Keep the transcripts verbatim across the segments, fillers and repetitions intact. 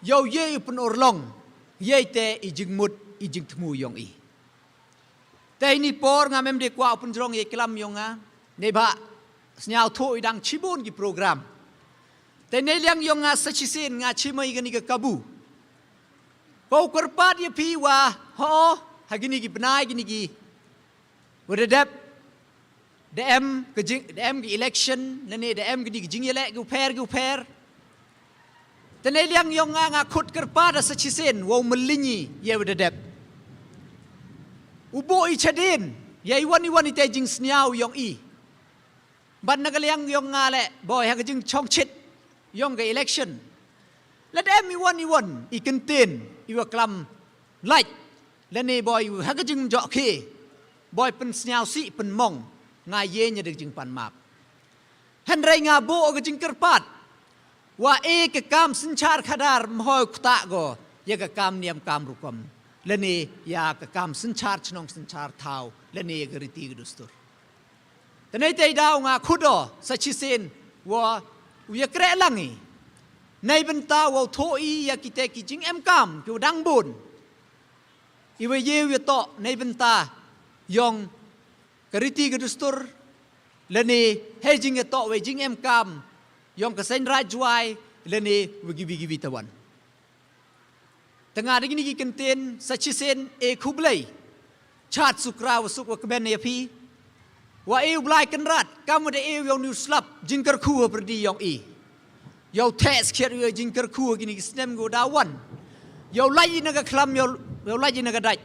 Yow ye u pynurlong, ye te i jingmut, i jingthmu yong i. Te ini por nga mem de kwah u pynjrong ye klam yong nga, neibhah sniaw thoh i dang chibun ki program. Te neiliang yong nga sa chisien nga chimai kani ka kabu. Ko kyrpad ya phi wa, ho, ha kini ki bnai kini ki wa da dep, da em ka jing, da em ki election, lane da em kini ki jingyaleh ki u pher, ki u pher. Te neiliang yong nga nga khut kyrpad da sa chisien, wow mlingi, ye wa da dep. U booh i chadien, ya i wan i wan i te jingsniaw yong i. Bad na ka liang yong nga le, boi ha ka jingchongchit, yong ka election. Lada em i wan i wan, i kyntien, i wa klam, lait, lane boi ha ka jingjok khie, boi pynsniaw sih pynmong, nga ye nya da ka jingpan map. Hynrei nga booh ka jingkyrpad, wa e ka kam synchar khadar mhoi kta ko, ya ka kam niam kam rukom. Lane ya ka kam synchar chnong synchar thaw, lane ya ka riti ka dustur. Te nei te daw nga khut o, sa chisien, wa, u ya kreh lang i. Neibynta wow thoh i ya ki te ki jingem kam, ki wa dang bun. I wa ye u ya toh, neibynta, yong ka riti ka dustur, lane, hei jing ya toh, wei jingem kam, yong ka Seiñ Raij Jwai, lane, wa ki wi ki wi tawan. Te nga da kini ki kyntien, sa chisien e khublei. Chad sukra wa suk wa kmen ya phi. Wa e u Blai Kynrad, kam wa da e u yong ni u slap, jingkyrkhu ha pyrdi yong i. Yow theh skhiat u ya jingkyrkhu ha kini ki snem ki wa da wan. Yow lait i na ka khlam, yow, yow lait i na ka dait.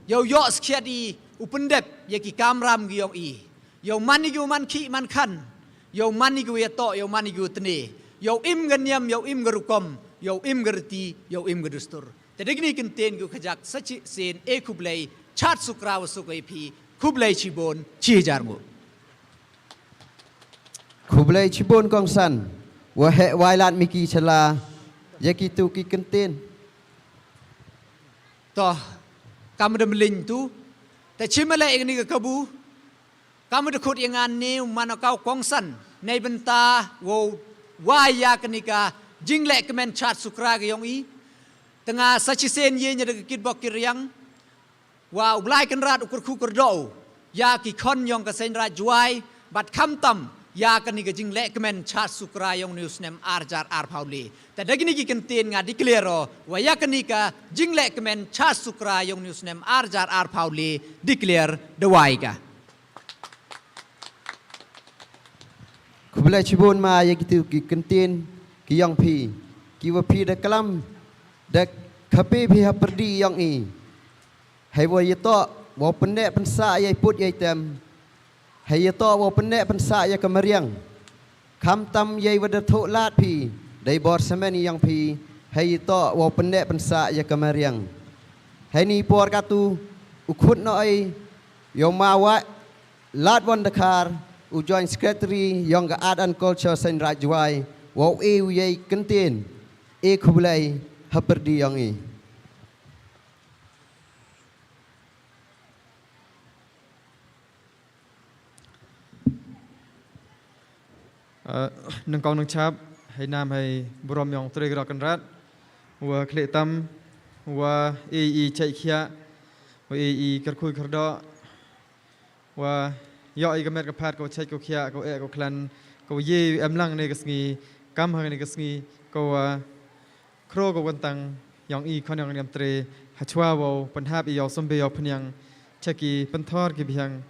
Yow yoh skhiat i u pyndep, ya ki kamram ki yong i. Yow man i ki u man khih man khan. Yow man i ki u ya toh, yow man i ki u tne. Yow im ka niam, yow im ka rukom, yow im ka riti, yow im ka dustur. Te da kini kyntien ki u khajak sa chisien e khublei, chad sukra wa suk e phi, khublei chibun, chi hajar nguh. Khublei chibun kongsan, wa heh wai lad mi ki chala, ya ki tu ki kyntien. Toh, kam da mling tu, te chimale kani ka kabu, kam da khut ya nga ni u man o kaw kongsan, neibynta wow wai ya kani ka jingleh kmen chad sukra ka yong i. Te nga sa chisien ye nya da ka kitbok kiriang, wa u Blai Kynrad u kyrkhu kyrdoh u ya ki khon yong ka Seiñ Raij Jwai, bad khamtam ya kani ka jingleh kmen chad sukra yong ni u snem ar jar ar phaw le. Te da kini ki kyntien nga declare o, wa ya kani ka jingleh kmen chad sukra yong ni u snem ar jar ar phaw le declare da wai ka. Khublei chibun ma ya ki tu ki kyntien ki yong phi, ki wa phi da klam, da khapi phi ha pyrdi yong i. Hei wa ya toh, wow pynneh pynsah ya i put ya i tem. Hei ya toh, wow pynneh pynsah ya ka mariang. Khamtam ya i wa da thoh lad phi, da i bor samen yong phi, hei ya toh, wow pynneh pynsah ya ka mariang. Hei ni por katu, u khut no ai, yow ma wa, Lad Wan Dkhar, u Joint Secretary yong ka Art and Culture Seiñ Raij Jwai, wow e u ya i kyntien, e khublei, ha pyrdi yong i. Ah, nang kong nang chap, hei nam hei burom yong Tre Kyrdoh Kynrad, wa khlieh tam, wa e i chait khiah, wa e i kyrkhu kyrdoh, wa yoh i ka met ka phad, ka wa chait ka wa khiah, ka wa eh ka wa khlan, ka wa ye em lang ne ka sngi, kam ha ne ka sngi, ka wa khro ka wa kyntang yong i khon yong niam Tre, ha chwa wow pynhap i yow sumbe yow pynïang, cha ki pynthor ki biang,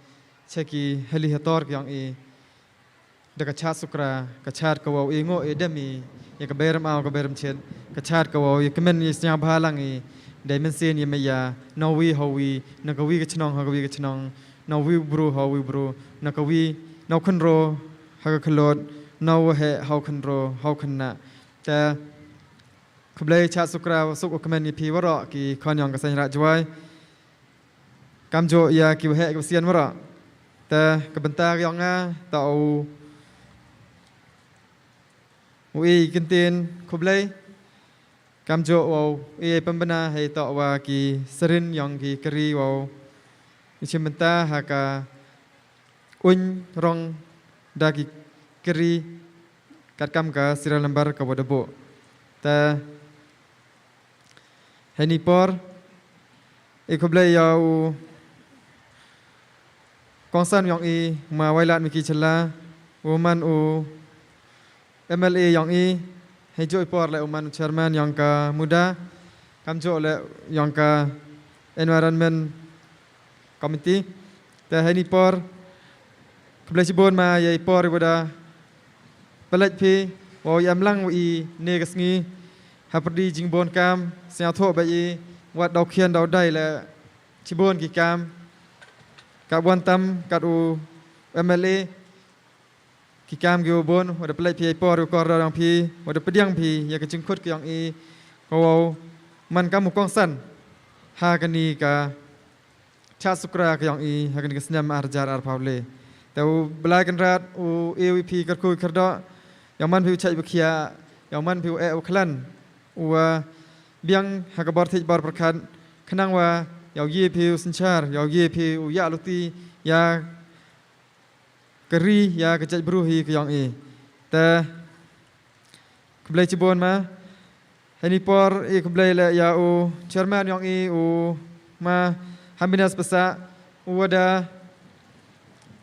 cha ki hali hator ki yong i. Da ka chad sukra, ka chad ka wow i ngooh i dem i, ya ka berem aw ka berem chet, ka chad ka wow ya kmen i sñiaw bha lang i, da i mynsiem ya maya, na wi ha wi, na ka wi ka chnong ha ka wi ka chnong, na wi bru ha wi bru, na ka wi, na u khynro ha ka khyllot, na u heh ha u khynro ha u khynnah. Te khublei chad sukra, suk wa kmen i phi waroh ki khon yong ka Seiñ Raij Jwai. Kamjooh ya ki waheh ki wasian waroh. Te ka bynta ka yong nga, ta u, u i kyntien khublei. Kamjooh wow i pynbna hei toh wa ki sarin yong ki kari wow i chim bynta ha ka uñ rong da ki kari katkam ka serial number ka wa da booh. Te Heini por, i khublei ya u kongsan yong i, ma Wailadmiki Shylla, u man u M L A yong i, hei jooh i por le u man u chairman yong ka MUDA, kamjooh le yong ka Environment Committee. Te heini por, khublei chibun ma ya i por i wa da pynlait phi, wow ya emlang wa i ne ka sngi, hapyrdi jingboon kaam, sñiawthooh bha i, wat daw khian daw dai le chibun ki kaam, ka wan tam, kat u M L A, ki kaam ki wa boon, wa da pynlait phi ya i por, u kordor yong phi, wa da pdiang phi ya ka jingkhut ka yong i, ka wow man kam u kongsan ha kani ka Chad Sukra ka yong i, ha kani ka snem ar hajar arphaw le. Te u Blai Kynrad u e u i phi kyrkhu kyrdoh, yow man phi u chait u khiah, yow man phi u eh u khlan, u wa biang ha ka bor thij bor pyrkhat, khnang wa yow ye phi u synchar, yow ye phi u yahluti ya ka ri, ya ka jaitbru hi ka yong i. Te khublei chibun ma. Heini por i khublei le ya u chairman yong i, u ma Happiness Passah, u wa da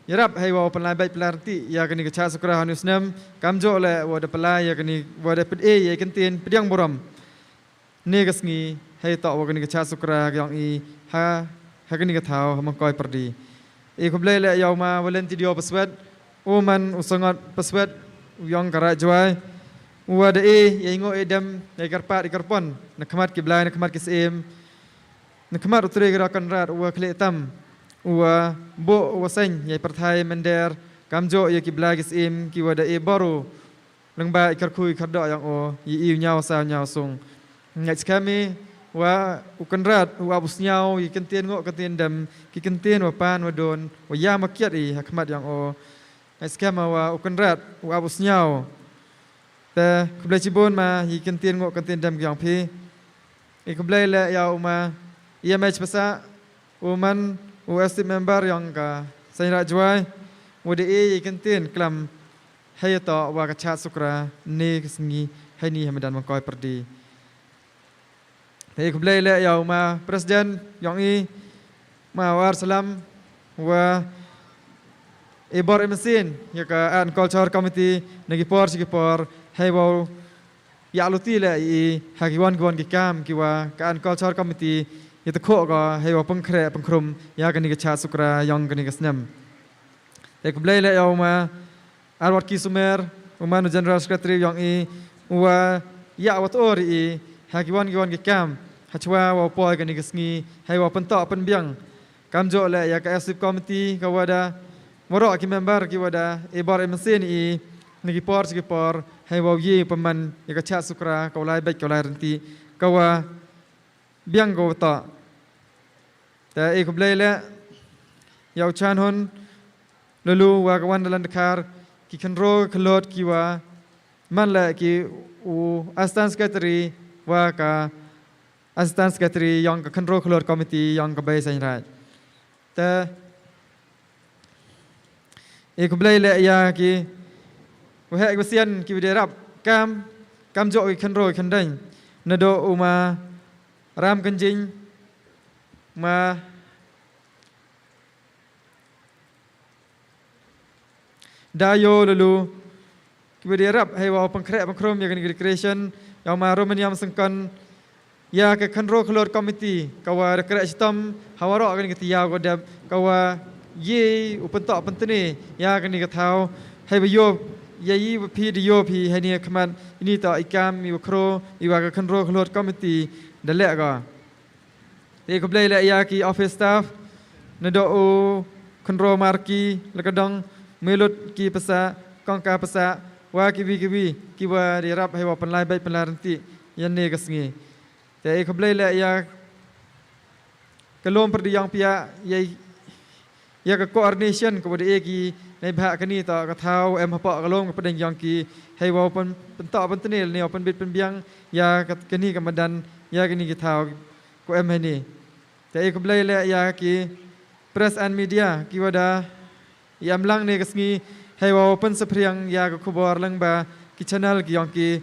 yarap hei wow pynlai bait pynlai ryntih ya kani ka Chad Sukra ha uni u snem, kamjooh le wa da pynlai ya kani, wa da pde ya i kyntien pdiang burom ne ka sngi, hei toh wa kani ka Chad Sukra ka yong i, ha, ha kani ka thaw, ha Mongkoipyrdi. I khublei le ya u ma Valentino Paswet, u man u sangot Paswet, u yong ka Raij Jwai, u wa da e ya i ngooh i dem, ya i kyrpad i kyrpon, na khmat ki blai, na khmat ki syiem, na khmat u Tre Kynrad, u wa khleh tam, u wa booh, u wa saiñ ya i pyrthai mynder, kamjooh ya ki blai ki syiem ki wa da e bor u, lyngba i kyrkhu i kyrdoh yong o, ya i u ñiaw sa ñiaw sung. Ngait skhem i wa u Kynrad u ap u sñiaw ya i kyntien ngooh kyntien dem, ki kyntien wa pan wa doon, wa ya makiat i ha khmat yong o. Ngait skhem wa u Kynrad u ap u sñiaw. Te khublei chibun ma ya i kyntien ngooh kyntien dem ki yong phi. I khublei le ya u ma E M H Passah, u man u executive member yong ka Seiñ Raij Jwai, u wa da e ya i kyntien klam hei ya toh wa ka Chad Sukra ne ka sngi, heini ha madan Mongkoipyrdi. Te i khublei le ya u ma president yong i, ma War Salam, u wa e bor e mynsiem ya ka Art and Culture Committee na ki por cha ki por, hei wow yahluti le i ha ki wan ki wan ki kaam ki wa ka Art and Culture Committee ya takhoh ko, hei wow pynkhreh pynkhrum ya kani ka Chad Sukra yong kani ka snem. Te khublei le ya u ma Arwatki Sumer, u man u General Secretary yong i, u wa ya wa toh ri i ha ki wan ki wan ki kaam, ha chwa wow poi kani ka sngi, hei wow pyntoh pynbiang. Kamjooh le ya ka Executive Committee ka wa da, waroh ki member ki wa da e bor e mynsiem i, na ki por cha ki por, hei wow ye pynman ya ka Chad Sukra ka wa lai bait ka wa lai ryntih, ka wa biang ka wa toh. Te i khublei le ya u Chan Hun, lulu wa ka Wan Dalan Dkhar, ki khynroo khyllood ki wa man le ki u Assistant Secretary wa ka Assistant Secretary yong ka Khynroo Khyllood Committee yong ka Bei Seiñ Raij. Te i khublei le ya ki waheh ki wasian ki wa da rap kaam, kamjooh ki khynroo ki khyndeñ, nadooh u ma Ram Kynjing, ma Dayo, lulu ki wa da rap hei wow pynkhreh pynkhrum ya kani ka decoration, ya u ma Romanium Syngkon, ya ka Khynroo Khyllood Committee ka wa da kreh chitom ha waroh kani ka tayaaw ka dep, ka wa ye u pyntoh pyntne ya kani ka thaw, hei wa yoh ya i wa phi da yoh phi heini ha khmat. Ini toh i kaam i wa khroo i wa ka Khynroo Khyllood Committee da leh ko. Te i khublei le ya ki office staff, nadooh u Khynroo Marki, Lakadong, Milut ki Passah, Kongka Passah, wa ki wi ki wi ki wa da rap hei wow pynlai bait pynlai ryntih ya ne ka sngi. Te i khublei le ya ka Loom Pyrdi Yongpiah, ya i ya ka coordination ka wa da e ki neibhah kani toh ka thaw, em hapoh ka loom ka pdeng yong ki, hei wow pyn-, pyntoh pyntne lane wow pynbit pynbiang ya ka, kani ka madan, ya kani ki thaw ko em heini. Te i khublei le ya ki press and media ki wa da ya emlang ne ka sngi, hei wow pynsaphriang ya ka khubor lyngba ki channel ki yong ki.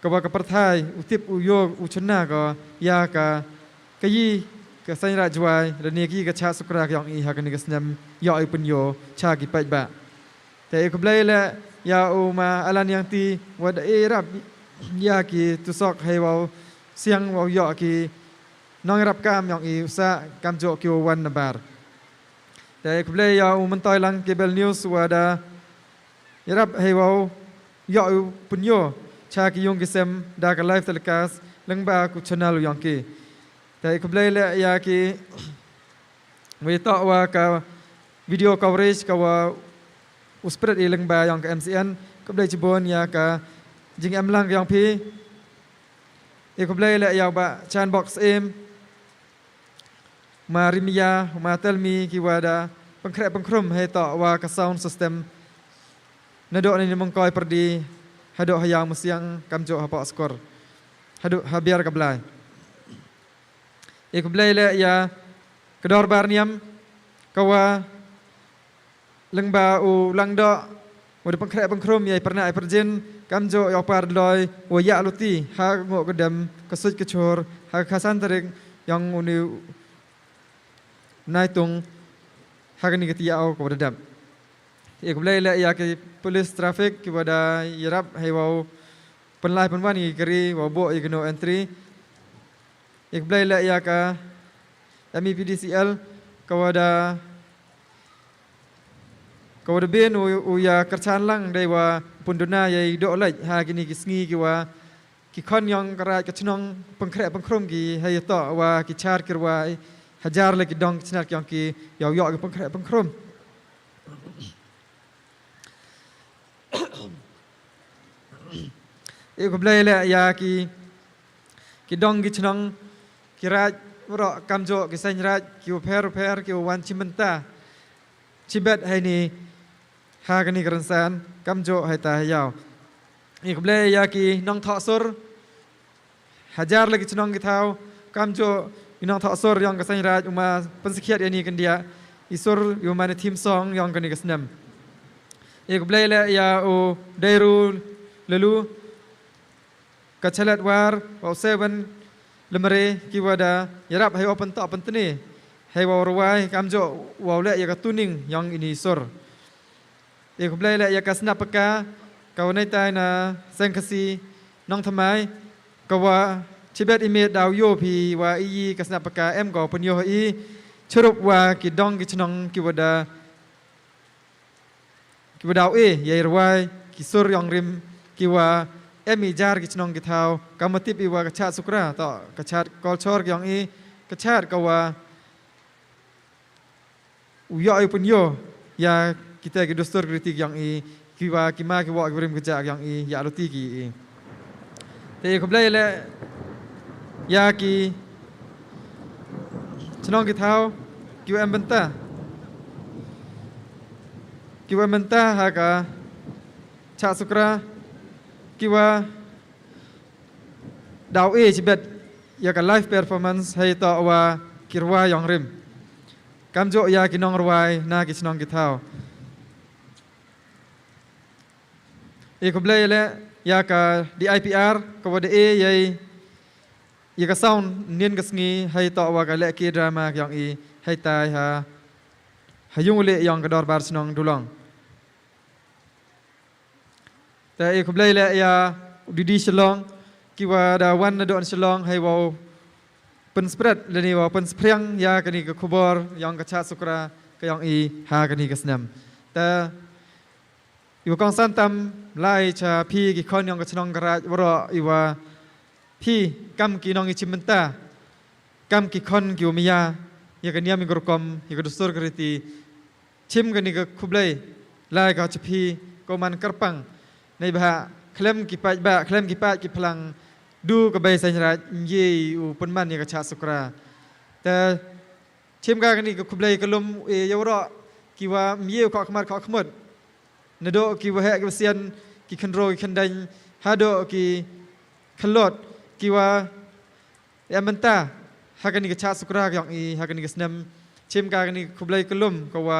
ka wa ka pyrthai u tip u yoh u chynna ko ya ka, ka yi ka seng Raij Jwai lane ka yi ka Chad Sukra ka yong i ha kani ka snem yoh i pynyoo cha ki paidbah. Te i khublei leh ya u ma Alan Yangti wa da e rap ya ki tusok hei wow siang wow yoh ki nongrap kam yong i u sah kamjooh ki wow wan nabar. Te i khublei ya u Myntoi Lang Cable News wa da yarap hei wow yoh u pynyoo cha ki yung ki sem da ka live telecast lyngba ka channel yong ki. Te i khublei leh ya ki wa yatoh wa ka video coverage ka wa u spread i lyngba yong ka M C N. Khublei chibun ya ka jingem lang ka yong phi. I khublei leh ya u Bah Chanbok Syiem, ma Rimia, ma Telmi ki wa da pynkhreh pynkhrum hei toh wa ka sound system. Nadooh na ini Mongkoi Pyrdi hadooh ha Iawmusiang kamjooh ha Pohskor, hadooh ha Biar ka Blai. I khublei leh ya ka dorbar niam ka wa lyngba u Langdoh wa da pynkhreh pynkhrum ya i pyrnah i pyrjin kamjooh ya u Pardloi wa yahluti ha ngooh ka dem ka suit ka chor ha ka khatsan tarik yong uni u Naitung ha kani ka tayaaw ka wa da dep. I khublei leh ya ki police traffic ki wa da yarap hei wow pynlai pynwan ya ki kari wow booh ya ki no entry. I khublei leh ya ka M E P D C L ka wa da, ka wa da bien u, u ya kyrchan lang dei wa pynduna ya i doh lait ha kini ki sngi ki wa ki khon yong ka raij ka chnong pynkhreh pynkhrum ki hei yatoh wa ki chad ki rwai hajar leh ki dong ki chnat yong ki yow yoh ki pynkhreh pynkhrum. I khublei leh ya ki, ki dong ki chnong, ki raij waroh kamjooh ki seng raij ki wa pher wa pher ki wa wan chimbynta chibet heini ha kani ka rynsan kamjooh hei ta hei yaw. I khublei ya ki nongthoh sur hajar leh ki chnong ki thaw kamjooh i nongthoh sur yong ka seng raij u ma pynsakhiat ya ini i kyndiah i sur, i u ma ni theme song yong kani ka snem. I khublei leh ya u Deiru Lalu, ka Chalet War wa u Seven Lemare ki wa da yarap hei wow pyntoh pyntni hei wow rwai kamjooh wow leh ya ka tuning yong ini i sur. I khublei leh ya ka Snap Paka ka wa neitai na seng Khasi Nongthymmai ka wa chibet i miet daw yoh phi wa i yi ka Snap Paka em ko pynyoh i chirup wa ki dong ki chnong ki wa da, ki wa daw e ya i rwai ki sur yong rim ki wa em i jar ki chnong ki thaw. Kam wa tip i wa ka Chad Sukra toh ka chad culture ki yong i, ka chad ka wa u yoh i pynyoo ya kita ki dustur ki riti ki yong i, ki wa ki ma ki woh ki rim ki jah ki yong i yahluti ki i. Te i khublei leh ya ki chnong ki thaw ki wa em bynta, ki wa em bynta ha ka Chad Sukra ki wa daw e chibet ya ka live performance hei toh wa ki rwai yong rim kamjooh ya ki nongrwai na ki chnong ki thaw. I khublei leh ya ka D I P R ka wa da e ya i, ya ka sound nin ka sngi hei toh wa ka lehke drama ki yong i hei tai ha, ha yung u leh yong ka dorbar chnong Dulong. Te i khublei leh ya u D D Shillong ki wa da wan nadooh na Shillong hei wow pynspread lane wow pynspring ya kani ka khubor yong ka Chad Sukra ka yong i ha kani ka snem. Te i wa kongsan tam lai cha phi ki khon yong ka chnong ka raij waroh i wa phi kam ki nong i chimbynta, kam ki khon ki wa maya ya ka niam i ka rukom, ya ka dustur ka riti. Chim kani ka khublei lai ka cha phi ko man kyrpang. Neibhah khlem ki paidbah, khlem ki paid ki phlang du ka bei seng raij ym ye u pynman ya ka Chad Sukra. Te chim ka kani ka khublei ka lum e ya waroh ki wa ym ye u khoh khmat khoh khmut. Nadooh ki waheh ki wasian, ki khynroo ki khyndain, hadooh ki khyllot ki wa em bynta ha kani ka Chad Sukra ka yong i ha kani ka snem. Chim ka kani ka khublei ka lum ka wa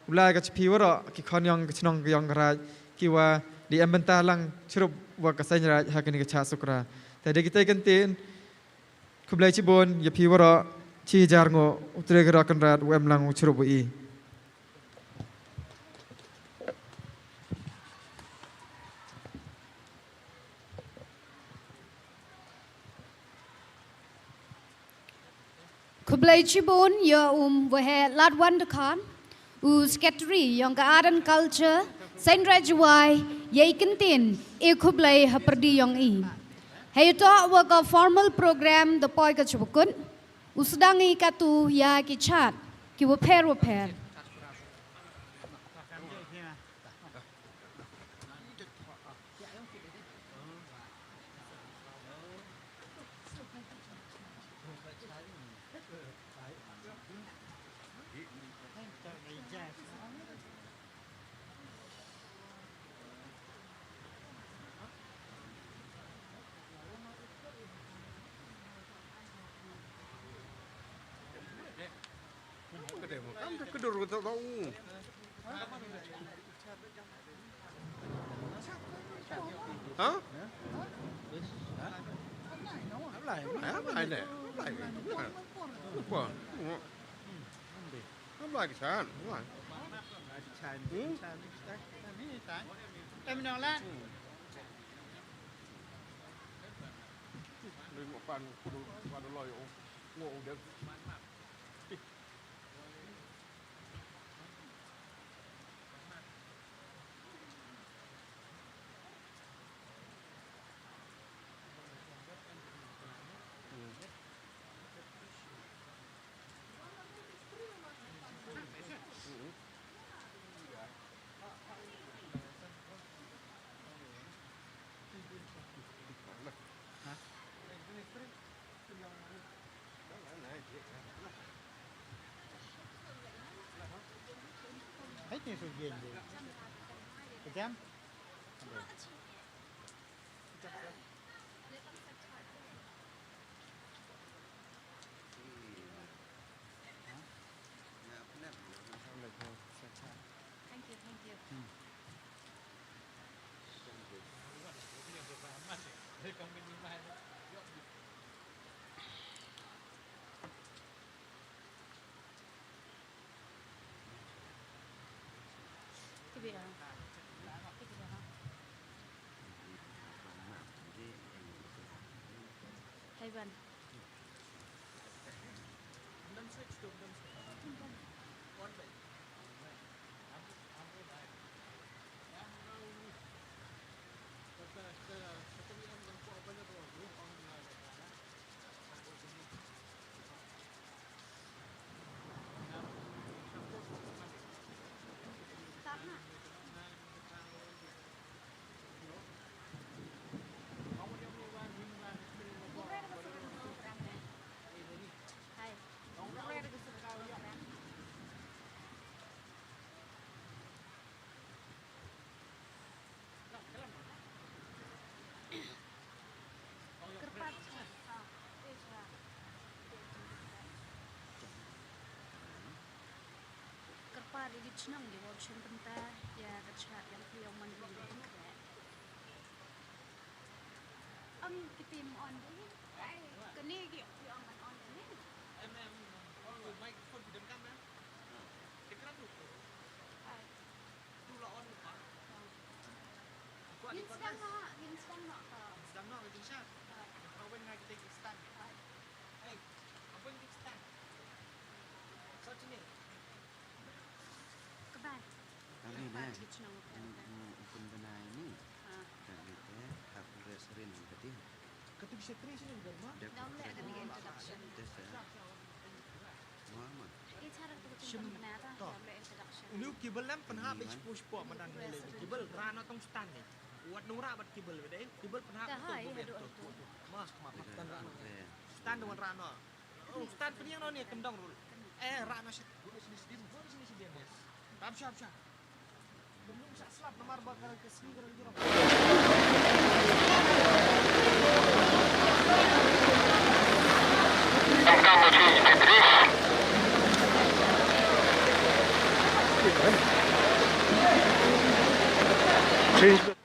u lai ka cha phi waroh ki khon yong ka chnong ka yong ka raij ki wa da em bynta lang chirup wa ka Seiñraij ha kani ka Chad Sukra. Te da kitei kyntien, khublei chibun ya phi waroh, chi hajar ngooh u Tre Kynrad Kynrad wa em lang u chirup wa i. Khublei chibun ya u Waheh Ladwan Dkhar, u Secretary yong ka Art and Culture, Seiñraij Jowai, ya i kyntien e khublei hapyrdi yong i. Heiyatoh wa ka formal program da poi ka chwa kut, u sdang i katu ya ki chad ki wapher wapher. Ha? Ablai, ablai ne, ablai. Ablai ki chan, ablai. Hmm? Ni mo pan, kudu, kudu lo yo, ngo u dek. Hai ni su bien de. Kejam. Thank you, thank you. Hai ban. Kyrpad i ki chnong ki wow chim bynta ya ka chad yong phi yong man ki. Ong ki phi ym on de. Kani ki ong man on de. Em, em, oh, microphone ki dang kam, em. Ki krang tu. Ai. Tu la on ka. Ngin sdang noh, ngin sdang noh ka. Sdang noh ka jingsha. Ai. Ka wen nga ki te ki stand. Ai. Ei, ka wen ki stand. Sa chini. Ka bai. Kani ne. Ka bai ki chnong. Mm, mm, kun bnai ni. Ha. Kani te, ha, ku restaurant ka ti. Katu ki secretary sini udah mah. Dam leh kani introduction. Mama. Uni u kibel em pynhap bad spo spo madan ni le kibel rano tong stan ni. Wat nong ra bad kibel bad eh kibel pynhap. Mas ma patan rano. Stan wan rano. Oh, stan pynhiang no ni kendong rul. Eh, rano sit. Guna sini sidim, guna sini sidim. Rap sya, rap sya. Change the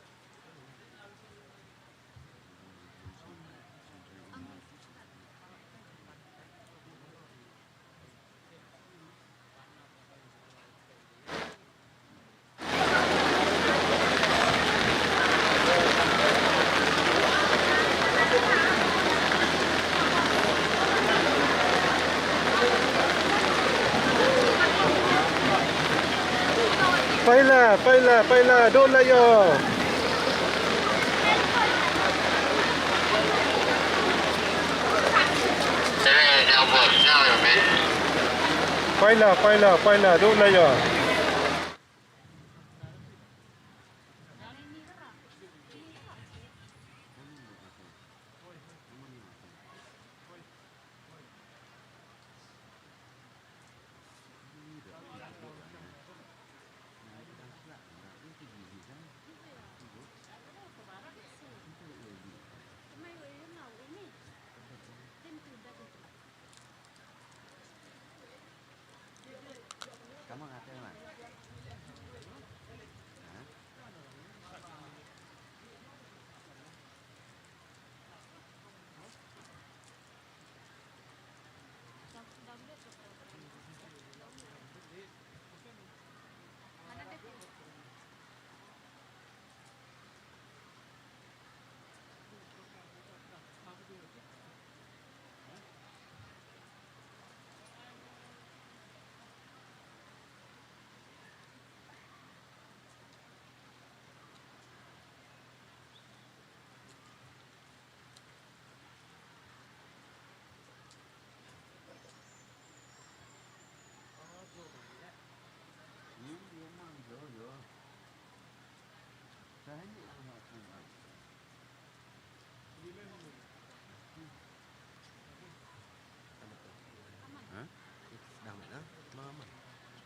Paila, paila, dooh la yoh. Paila, paila, paila, dooh la yoh.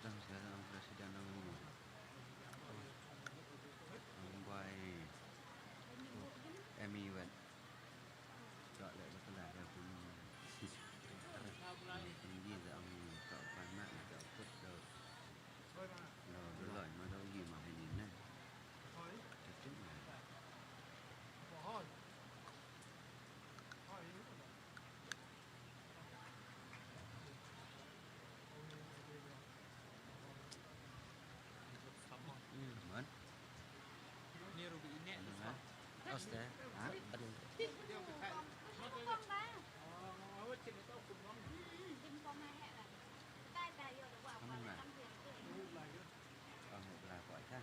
Dang sa ang president ng Mumbai. Emi wen. Ka le ka pala ya pun. Emi za ang ka pa na ka put da. Lo, lo, lo, ma do yi ma ni na. Te tin na. Ni rugi ini. Oste, ha? Aduh. Kamu na? Kamu bela koi ka?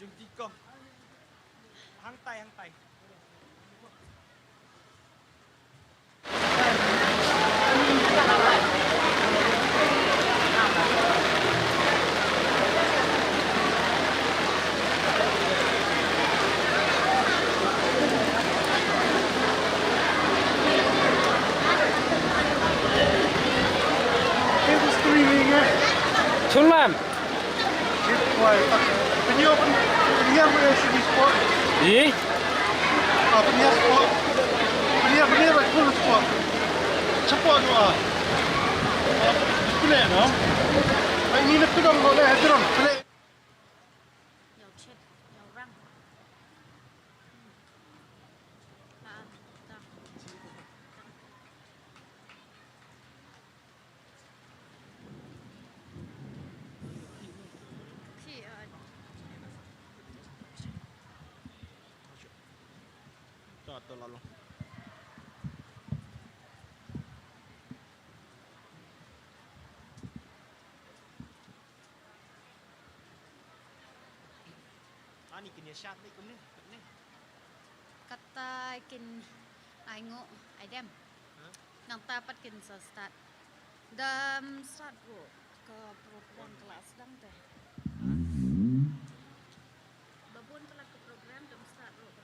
Jong ti ko. Hangtai, hangtai. Chun mam. I? Ani kin ya shat ni kumni, ni. Kata kin ai ngo, ai dem. Huh? Nang tapat kin sa start. Dam start ro ka program class dang te. Babun pala ka program dam start ro.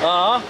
Ah.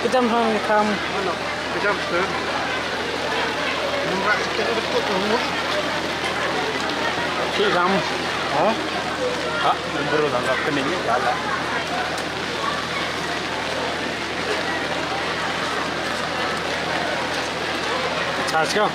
Ki jam thong ki tham. Ano, ki jam sir. Numra kita ada kut tu. Ki jam. Oh. Ha, number dah tak kena ni, dah lah. Charge ko.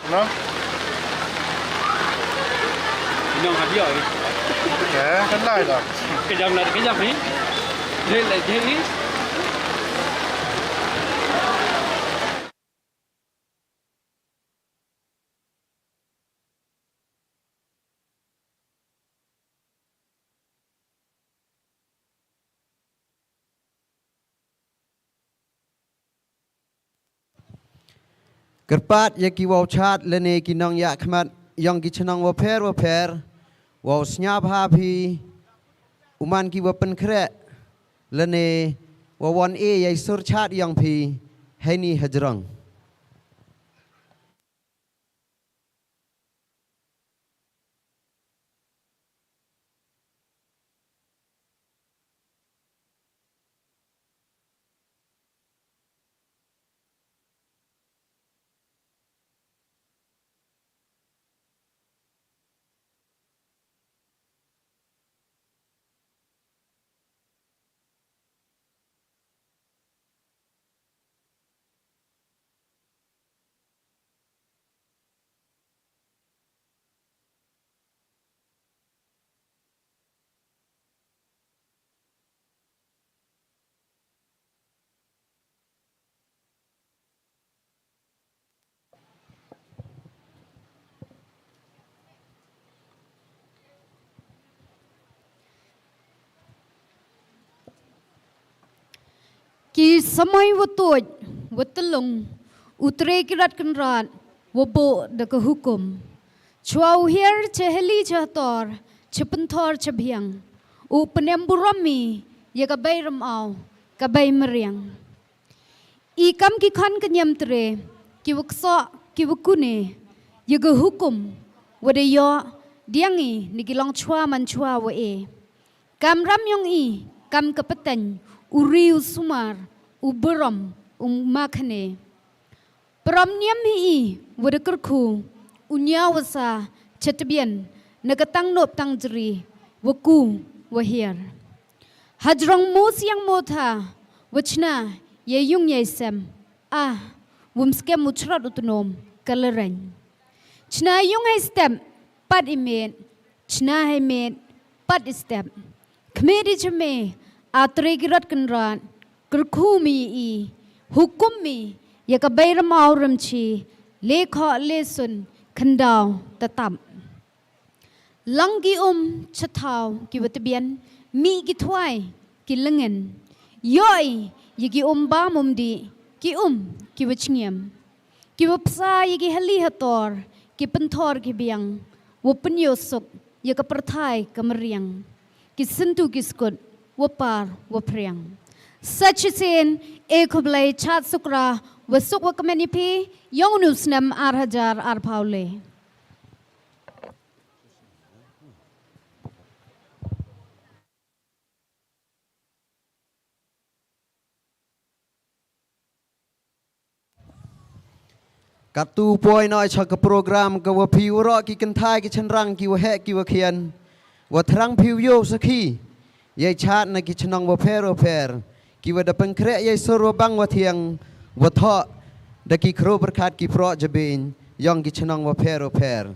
No? Inong ha diaw i. Eh, kan lai da. Kejam la, kejam i. Jel, jel i. Kyrpad ya ki wow chaad lane ki nongyakhmat yong ki chnong wapher wapher, wow sñiawbha phi u man ki wa pynkhreh lane wa wan e ya i sur chaad yong phi heini hajrong. Ki samoi wa tuid, wa tyllung, u Tre Kirat Kynrad, wa booh da ka hukum. Chwa u hiar cha hali cha hator, cha pynthor cha biang, u pynem burom i ya ka bei rymaw, ka bei mariang. I kam ki khon ka niamtre, ki wa ksoh, ki wa kune, ya ka hukum, wa da yoh, diang i, ni ki long chwa man chwa wa e. Kam ram yong i, kam ka pateng, u ri u sumar, u burom, u makhane. Parom niam hi i, wa da kyrkhu, u ñiaw wa sa, cha tbian, na ka tang nop tang jri, wa ku, wa hiar. Hajrong mo siang mo tha, wa chna, ya yung ya sem, ah, wym skem u chrot u tnom, ka lereng. Chna yung hei step, pat i met, chna hei met, pat i step. Khmet i chme, a Tre Kirat Kynrad, kyrkhu mi i, hukum mi, ya ka bei rymaw rymchi, le khoh le sun, khyndaw, tatap. Lang ki um, cha thaw, ki wa tbian, mih ki thwai, ki lyngen. Yoh i, ya ki um bam um dih, ki um, ki wa chngiem. Ki wa psa ya ki hali hator, ki pynthor ki biang, wa pynyoh suk, ya ka pyrthai ka mariang. Ki syntu ki skut, wa par, wa phriang. Sa chisien, e khublei chaad sukra, wa suk wa kmen i phi, yong u snem ar hajar ar phaw le. Katu poi noh cha ka program ka wa phi waroh ki kynthai ki chynrang ki wa heh ki wa khian. Wa thrang phi u yoh sakhi. Yei chaad na ki chnong wapher wapher. Ki wa da pynkhreh yei sur wa bang wa thiang. Wa thoh da ki khro pyrkhat ki proh jabin. Yong ki chnong wapher wapher.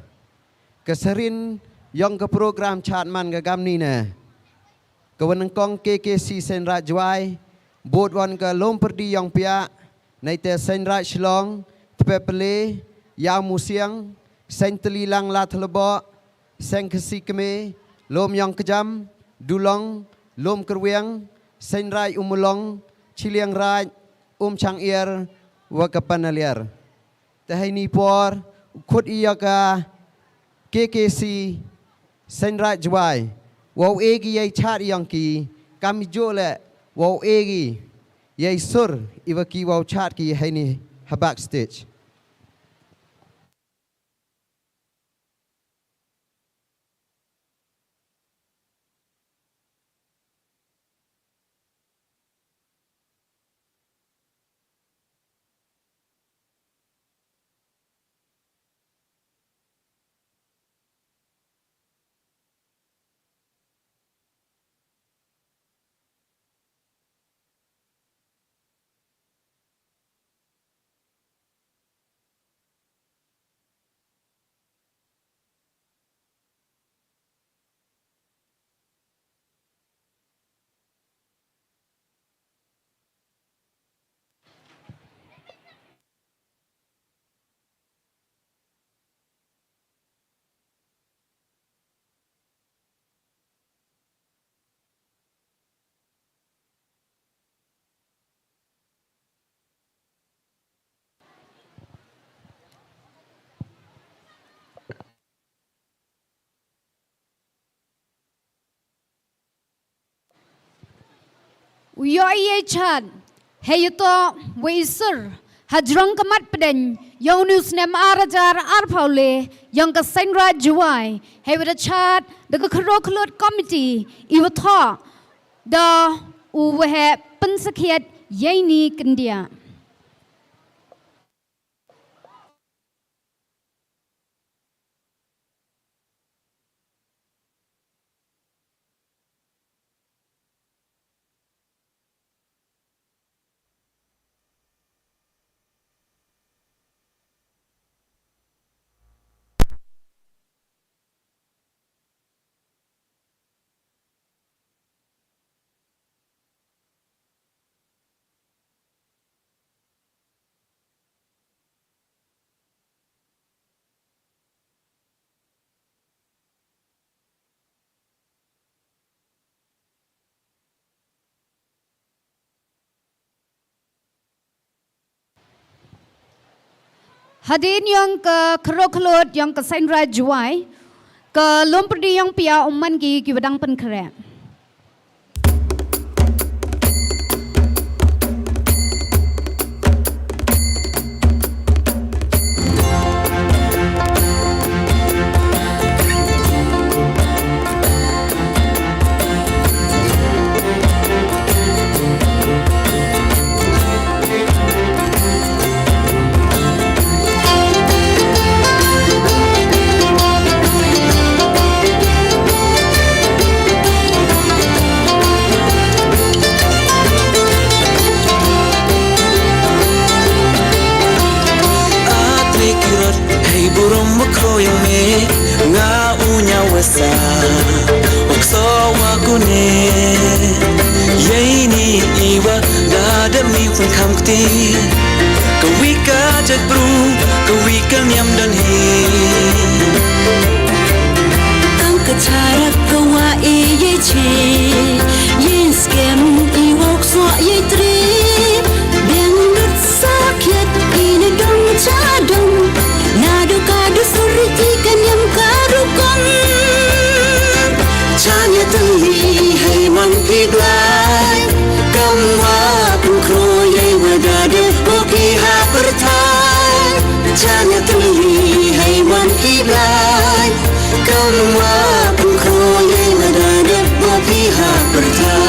Ka sarin yong ka program chaad man ka kamni ne. Ka wa nyngkong K K C Seiñraij Jwai, bood wan ka Loompyrdi Yongpiah, neite Seiñraij Shillong, Tpep Pele, Yaw Musiang, Seiñtylli Lang Ladthadlaboh, Seiñ Khasi Kmie, Loom Yongkjam, Dulong, Loomkyrwiang, Seiñraij Ummulong, Chilliangraij, Umchangiar, wa ka Panaliar. Te heini por, u khut i ya ka K K C Seiñraij Jwai. Wow e ki yei chaad yong ki, kam i jooh le, wow e ki yei sur, i wa ki wow chaad ki heini ha backstage. U yoh i yei chaad heiyatoh wa i sur hajrong ka mat pdeiñ yong u snem ar hajar arphaw le yong ka Seiñraij Jowai, heiwa da chaad da ka Kharoo Khlood Committee, iwa thoh da u Waheh Pynsakhiat Yeini Kyndiah. Hadien yong ka Kharoo Khlood yong ka Seiñraij Jowai, ka lum pyrdi yong pia u man ki kiwa dang pynkhreh. Atri kirot hei burom wa khroh yong me, nga u ñiaw wa sa, u ksoh wa kune. Yeini iwa da dep mi u pynkham kti, kawi ka jaitbru, kawi ka niam donhi. Tang ka charak kawa e yei che, yei skem iwa u ksoh yei tre, biang lut sakhiat i nadong chadong, nadooh ka dustur i ka niam ka rukom. Chaniah tylli hei man phi Blai, kamwa pynkhroh yeiwa da dep wa phi ha pyrthai. Chaniah tylli hei man phi Blai, kamwa pynkhroh yeiwa da dep wa phi ha pyrthai.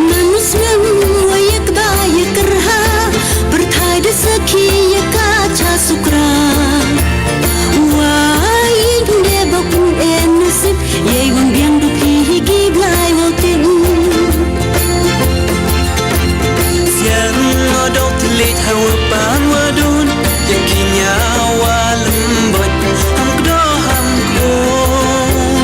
Man u snem wa yakba yakyrha, pyrthai da sakhi ya ka cha sukra. Wa i dep ba pyneh nasib, yei wan biang du phi hi ki Blai wow tip. Sian nga dok tlit ha wa pan wa dun, ya ki ñiaw wa lem bot, ham kdoh ham kdoh.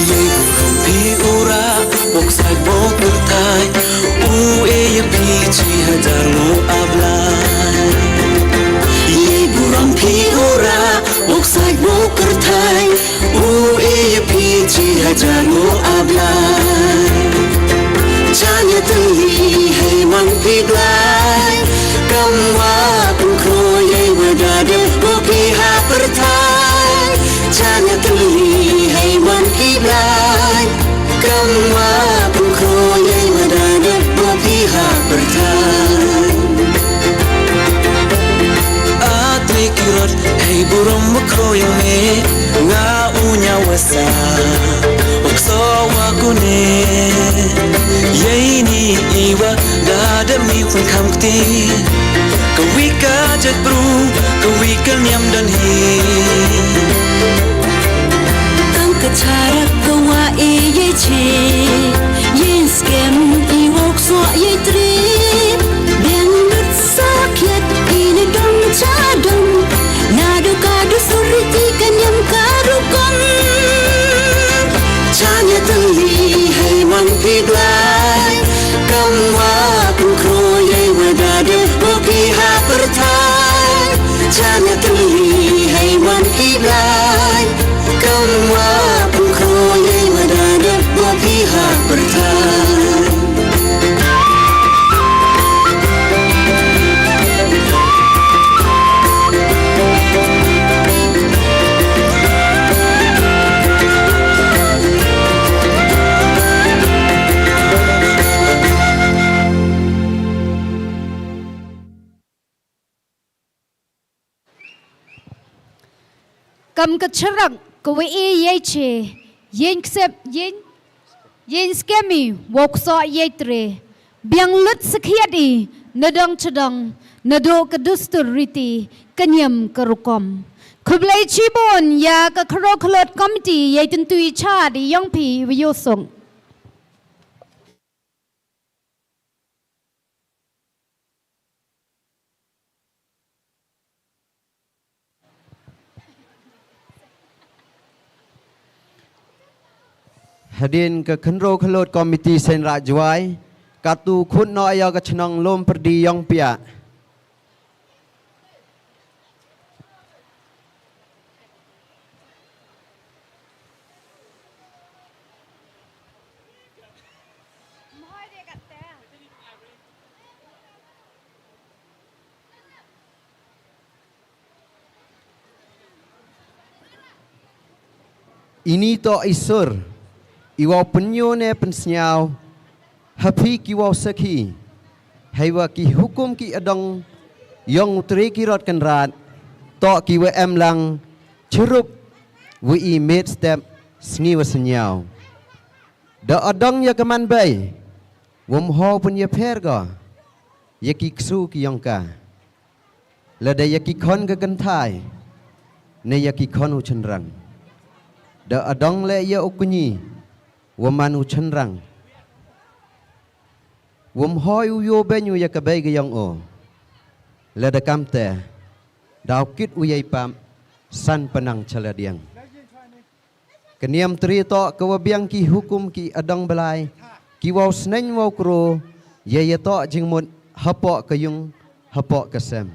Yei burom phi u rah, wow ksaid wow kyrthai, u e ya phi chi hajar mo a Blai. Yei burom phi u rah, wow ksaid wow kyrthai, u e ya phi chi hajar mo a Blai. Chaniah tylli hei man phi Blai, kamwa pynkhroh yeiwa da dep wa phi ha pyrthai. Chaniah tylli hei man phi Blai, kamwa pynkhroh yeiwa da dep wa phi ha pyrthai. Atri kirot hei burom wa khroh yong me, nga u ñiaw wa sa, u ksoh wa kune. Yeini iwa da dep mi u pynkham kti, kawi ka jaitbru, kawi ka niam donhi. Tang ka charak kawa e yei che, yei skem iwa u ksoh yei tre, biang lut sakhiat i nadong chadong, nadooh ka dustur i ka niam ka rukom. Chaniah tylli hei man phi Blai, kamwa pynkhroh yeiwa da dep wa phi ha pyrthai. Chaniah tylli hei man phi Blai, kamwa pynkhroh Kam ka charak ka wa e yei che, yei ksep, yei, yei skemi wow ksoh yei tre. Biang lut sakhiat i, nadong chadong, nadooh ka dustur riti, ka niam ka rukom. Khublei chibun ya ka Khynroo Khyllood Committee yei tyntui chaad i yong phi wa yoh suk. Hadien ka Khynroo Khyllood Committee Seiñraij Jowai, katu khut noh ya ka chnong Loompyrdi yong pia. Ini toh i sur, i wow pynyoo ne pynsñiaw, ha phi ki wow sakhi, heiwa ki hukum ki adong yong u Tre Kirot Kynrad, toh ki wa em lang chirup wa i miet step sngi wa sñiaw. Da adong ya ka manbei, wym hoi pynyapher ko ya ki ksu ki yong ka. Lada ya ki khon ka kynthai, ne ya ki khon u chynrang. Da adong le ya u kñi, wa man u chynrang. Wym hoi u yoo beiñ u ya ka bei ka yong o. Lada kamte, daw kit u yei pap, san pynang chaladiang. Ka niam tre toh ka wa biang ki hukum ki adong Blai, ki wow sneiñ wow kroo, ya ya toh jingmut hapoh ka yung, hapoh ka sem.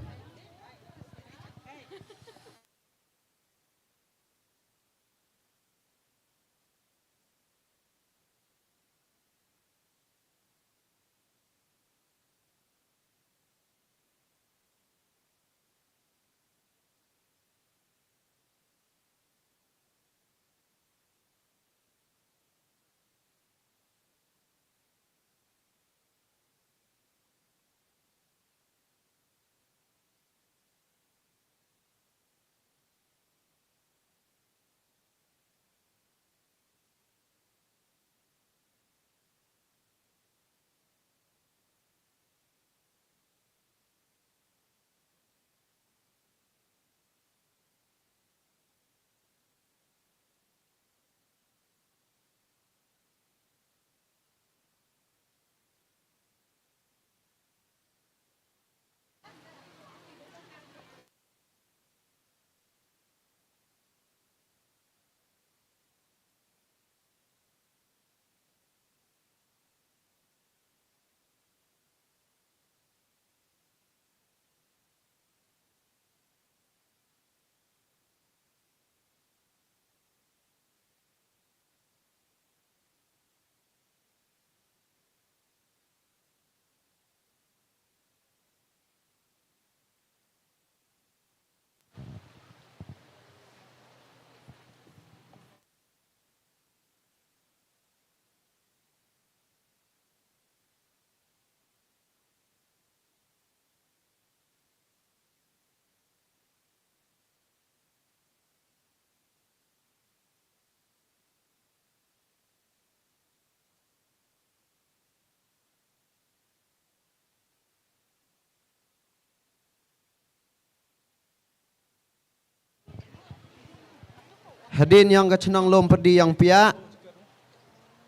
Hadien yong ka chnong Loompyrdi yong pia,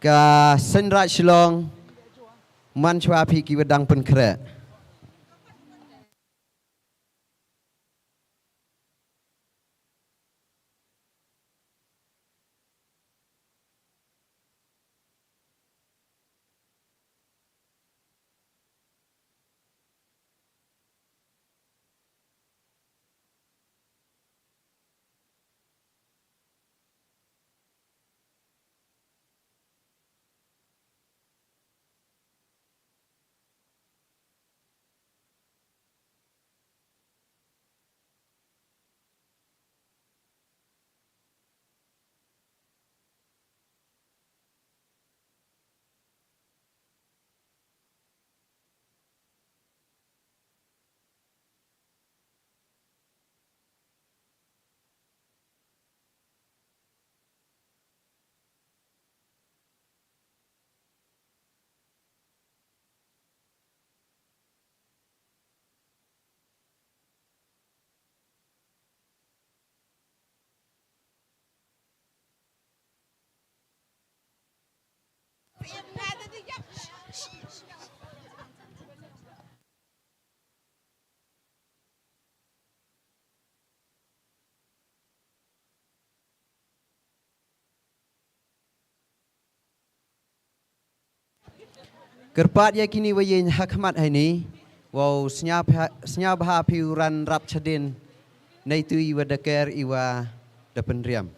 ka Seiñraij Shillong, man chwa phi ki wa dang pynkhreh. Kyrpad ya kini wa yeng ha khmat heini, wow sñiawbha, sñiawbha phi u ran rap chadien, neitu i wa da ker i wa da pynriam.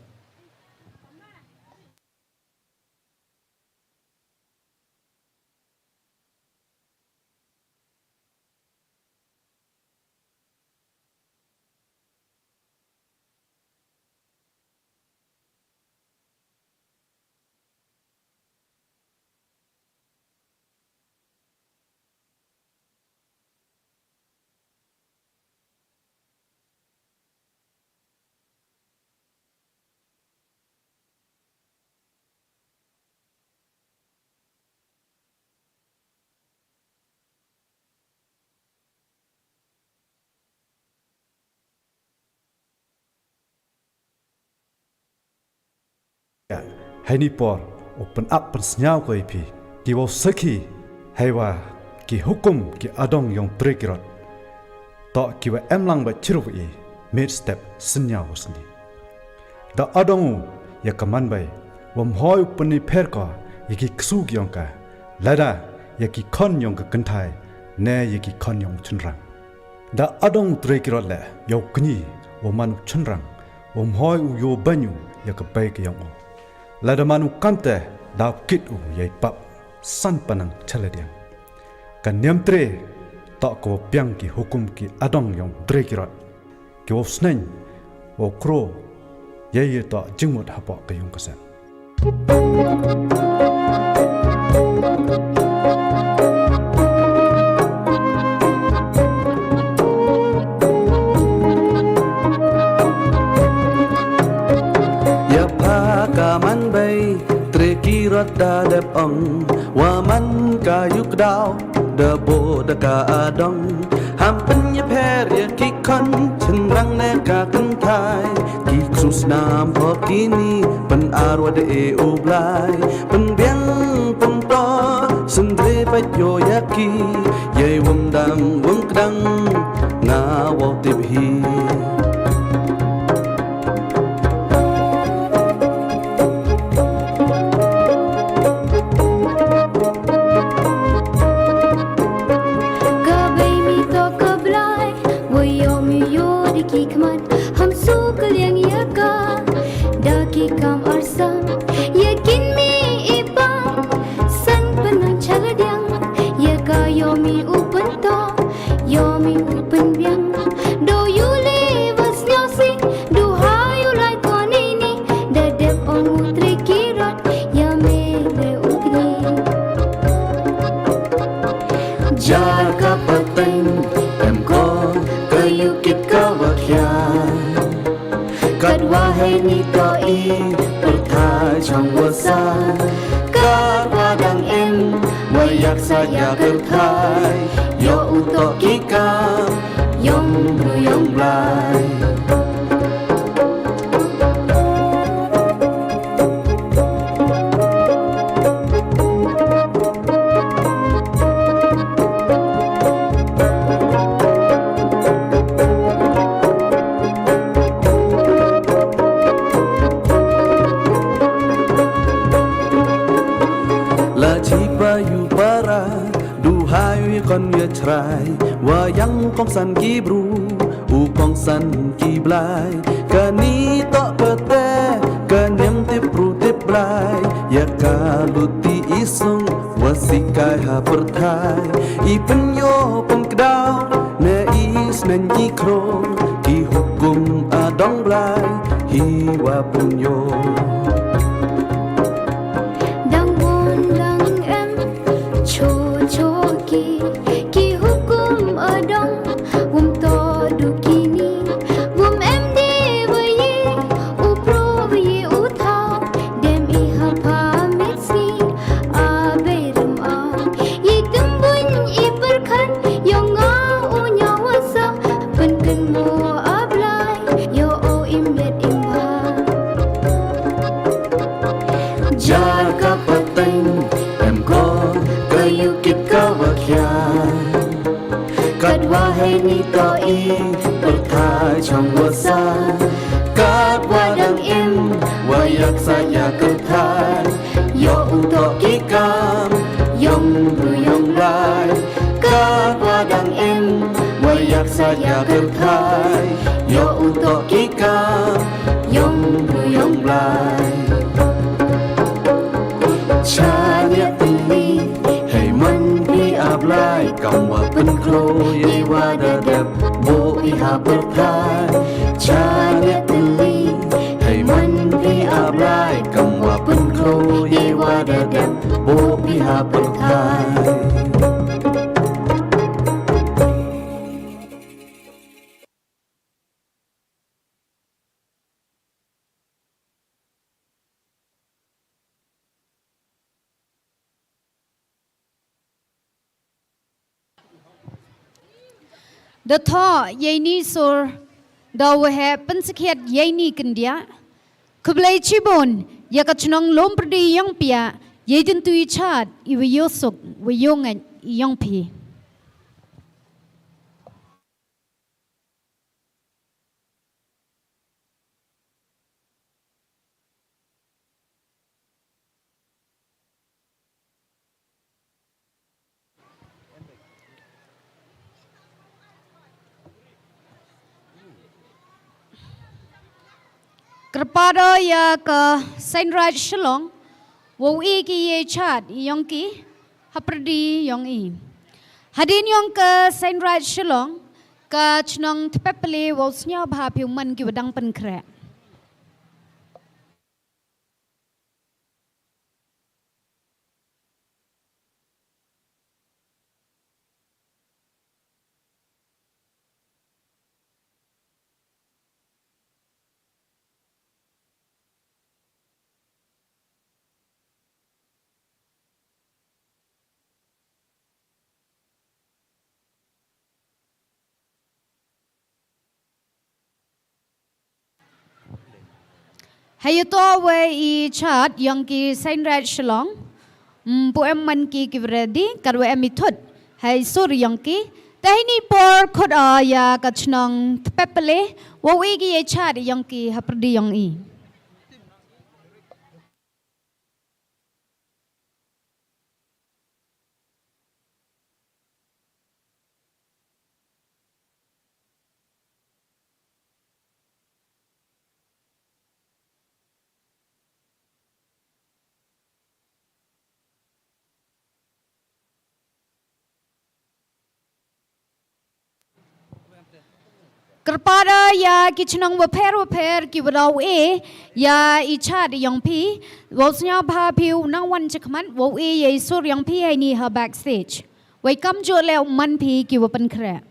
Heini por, u pynap pynsñiaw ko i phi, ki wow sakhi, heiwa ki hukum ki adong yong Tre Kirot, toh ki wa em lang wa chirup i, miet step sñiaw wa sñi. Da adong u ya ka manbei, wam hoi u pynipher ko ya ki ksu ki yong ka, lada ya ki khon yong ka kynthai, ne ya ki khon yong chynrang. Da adong u Tre Kirot le, yow kñi, wa man u chynrang, wam hoi u yow bañ u ya ka bei ka yong u. Lada man u kamte, daw kit u ya i pap, san panang chaladiang. Ka niam tre, toh ko piang ki hukum ki adong yong Tre Kirot. Ki wow sneng, wow kro, ya i toh jingmut hapoh ka yung ka sem. Ya pha ka manbei, Tre Kirot da dep ong, wa man ka yukdaw, da bo da ka adong. Ham pynipher ya ki khon chynrang ne ka kynthai. Ki ksu snam ho kini, pynarwa de e u Blai. Pynbiang pyntoh, syndre pait yow ya ki. Yei wym dang wym kdang, nga wow tip hi. Ka bei mi toh ka Blai, wa yoh mi yoh da ki khmat, ham suk liang ya ka, da ki kam arsap, ya kin mi i pap, san panang chaladiang, ya ka yoh mi u pyntoh, yoh mi u pynbiang, do yu le wa sñiaw si, du ha yu lai ko neini, da dep ong u Tre Kirot, ya me le u kñi. Jar ka pateng, em ko, ka yukit ka wa khia. Katwa heini toh i pyrthai chong wa sa. Katwa dang em, wa yak sa ya kyrthai. Yow u toh ki kam, yong bru yong Blai. La chipa yu para, du ha yu ya kon ya chrai, wa yang u kongsan ki bru, u kongsan ki Blai. Kani toh pate, ka niam tip bru tip Blai, ya ka luti i sung, wa sikai ha pyrthai. I pynyoh pynkdaw, ne i sneng i kro, ki hukum adong Blai, hi wa pynyoh. Dang bun dang em, cho cho ki, ki hukum adong, wym toh du kini, wym em de wa ye, u pro wa ye u thaw, dem i ha pha met sngi, a bei rem a, ye tymbuñ i pyrkhat, yong nga u ñiaw wa sa, pynkynmo a Blai, yow o im met im bha. Jar ka pateng, em ko, ka yukit ka wa khia. Katwa heini toh i pyrthai chong wa sa. Katwa dang em, wa yak sa ya kyrthai. Yow u toh ki kam, yong bru Yong Blai, ka wa dang em, wa yak sa ya kyrthai, yow u toh ki ka, yong u yong Blai. Chaniah tylli, hei man phi a Blai, kam wa pynkhloh yei wa da dep, buh phi ha pyrthai. Chaniah tylli, hei man phi a Blai, kam wa pynkhloh yei wa da dep, buh phi ha pyrthai. Da thoh yeini sur, da waheh pynsakhiat yeini kyndiah. Khublei chibun ya ka chnong Loompyrdi yong phi, yei dyntu i chaad i wa yow suk wa yow ngeit yong phi. Kyrpad o ya ka Seiñraij Shillong, wow e ki yei chaad yong ki hapyrdi yong i. Hadien yong ka Seiñraij Shillong, ka chnong Thepepele wow sñiawbha phi u man ki wa dang pynkhreh. Hei yatoh wa i chaad yong ki Seiñraij Shillong, ym pu em man ki ki wa ready, kat wa em i thut hei sur yong ki. Te heini por khut o ya ka chnong Thepepele, wow e ki yei chaad yong ki hapyrdi yong i. Kyrpad o ya ki chnong wapher wapher ki wa daw e ya i chaad yong phi, wow sñiawbha phi u nang wan chakhmat wow e yei sur yong phi heini ha backstage. Wei kamjooh leh u man phi ki wa pynkhreh.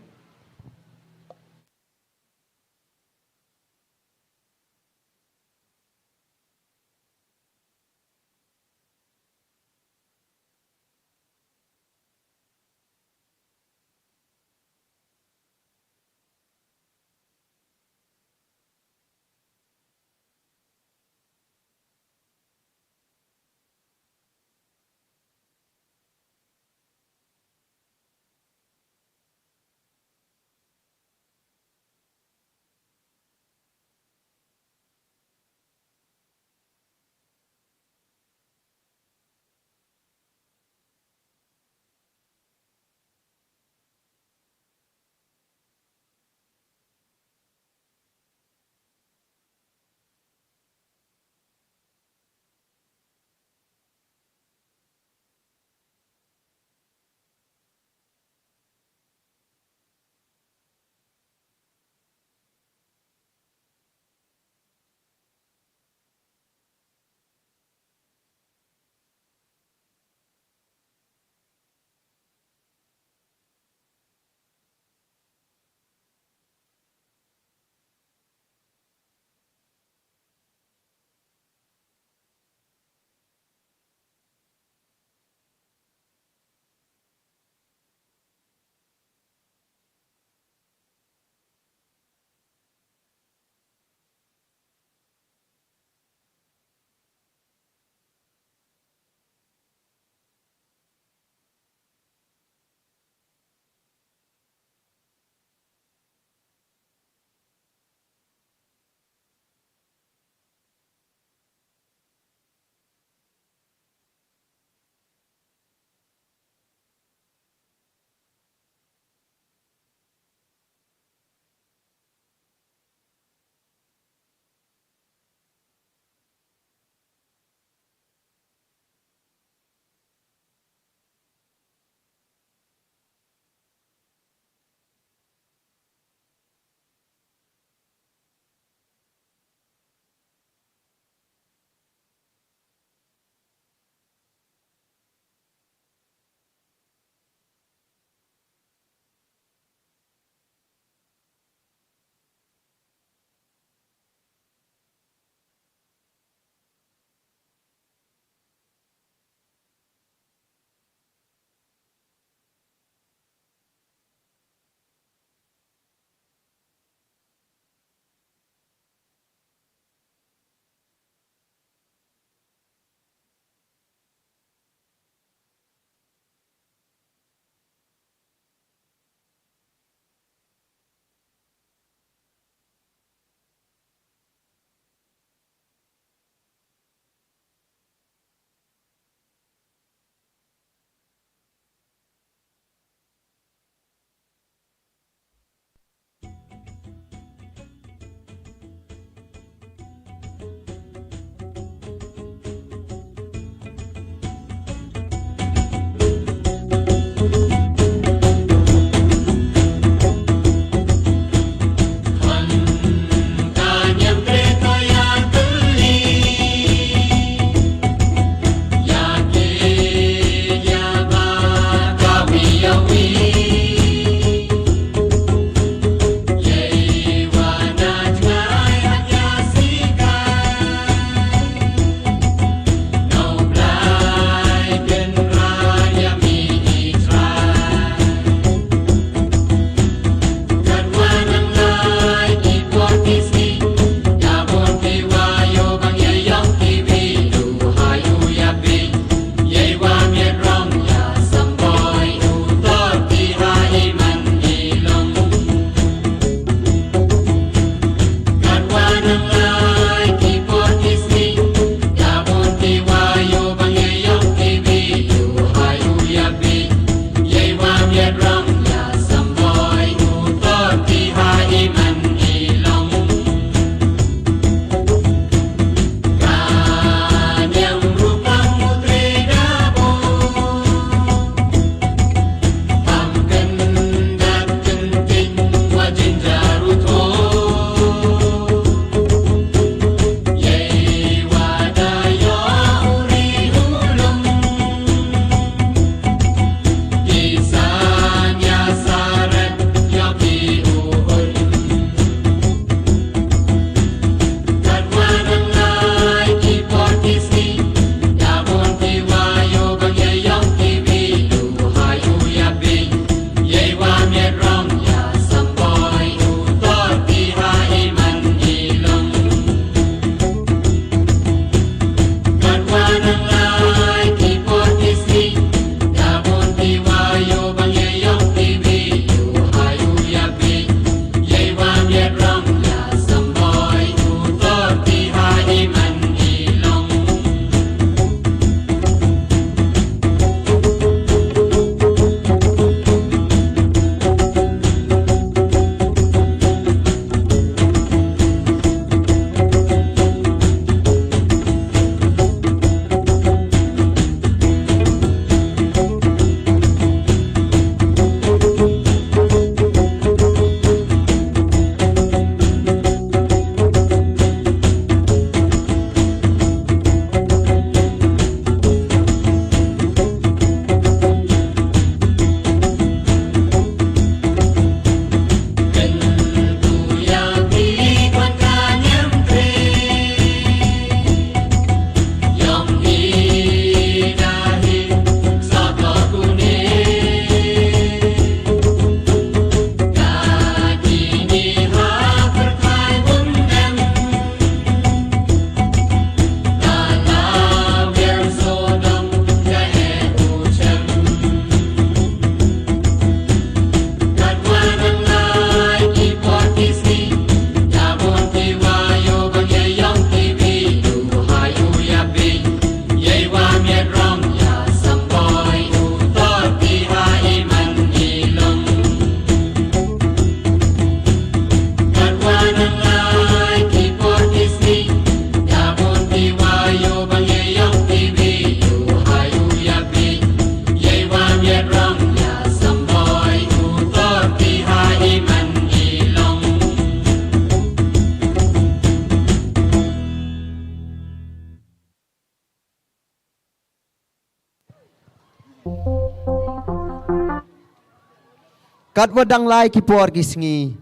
Katwa dang lai ki por ki sngi,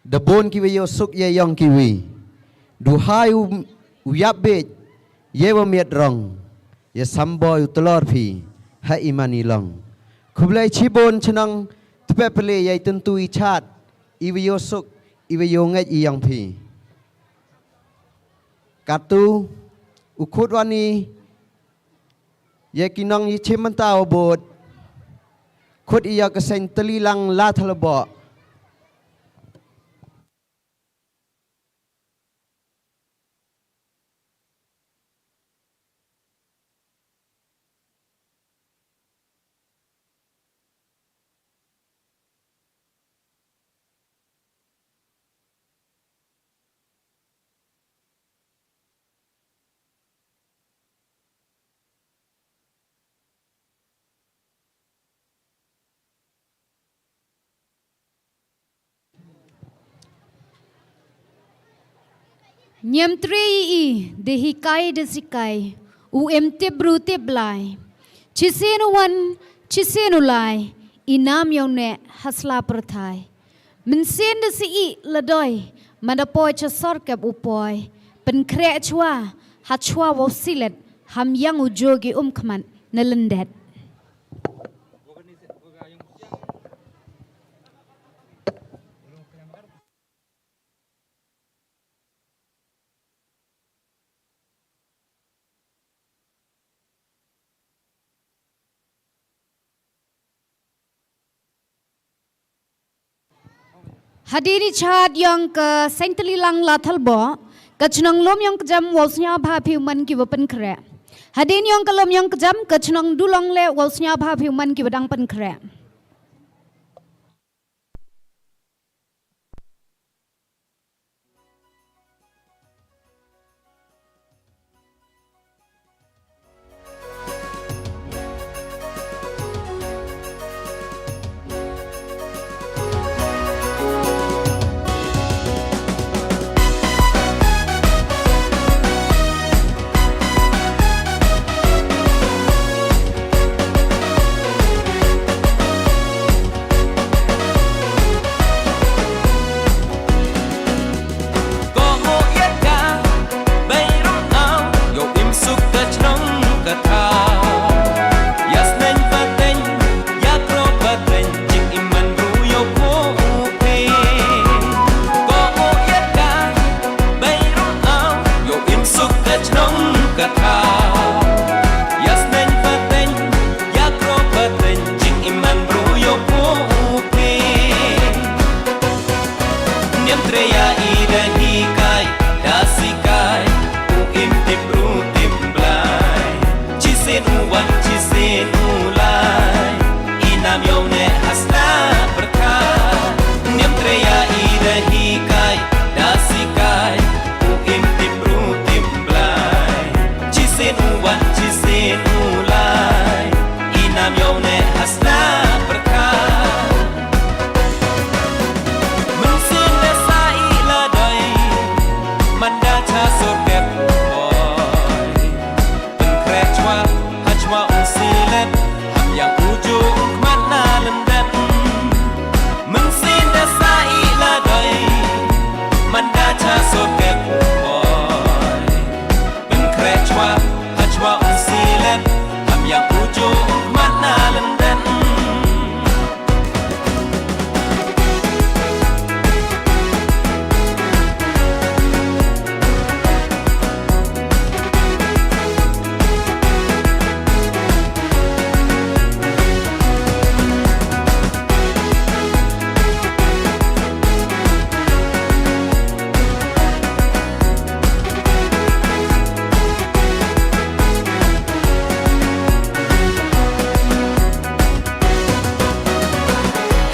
da boon kiwa yoh suk ya yong kiwi. Duhai u, u yap beit, ye wa miat rong, ya samboi u tlor phi, ha i man i long. Khublei chiboon chnong Tpepale ya i tyntu i chaad, iwa yoh suk, iwa yoh ngeit i yong phi. Katu, u khut wani, ya ki nong i chim mynta wa bood. Khut i ya ka seng tylli lang la thalboh. Niamtre i i, da hikai da sikai, u im tip bru tip blai. Chisien u wan, chisien u lai, i nam yong ne ha sla pyrthai. Mynsiem da si i la doi, manda poi cha sor kep u poi. Pynkhreh chwa, ha chwa wow silet, ham yang u jooh ki um khmat na lyndet. Hadien i chaad yong ka Seng Talilang Lathalboh, ka chnong Lumyong Kjam wow sñiawbha phi u man ki wa pynkhreh. Hadien yong ka Lumyong Kjam, ka chnong Dulong le wow sñiawbha phi u man ki wa dang pynkhreh. Ko mo ya ka, bei rong au, yow im suk ka chnong ka thaw. Ya sneng pateng, ya kro pateng, jingim man bru yow pho u phi. Ko mo ya ka, bei rong au, yow im suk ka chnong ka thaw. Ya sneng pateng, ya kro pateng, jingim man bru yow pho u phi. Niamtre ya i da hikai, da sikai, u im tip bru tip blai. Chisien u wan, chisien u lai, i nam yow ne ha sla pyrthai. Niamtre ya i da hikai, da sikai, u im tip bru tip blai. Chisien u wan, chisien u lai, i nam yow ne ha sla pyrthai. Mynsiem da sa i la doi, manda cha sor kep u poi. Pynkhreh chwa, ha chwa u silet, ham yang u jooh u khmat na lyndet. Mynsiem da sa i la doi, manda cha sor kep u poi. Pynkhreh chwa, ha chwa u silet, ham yang u jooh u khmat na lyndet.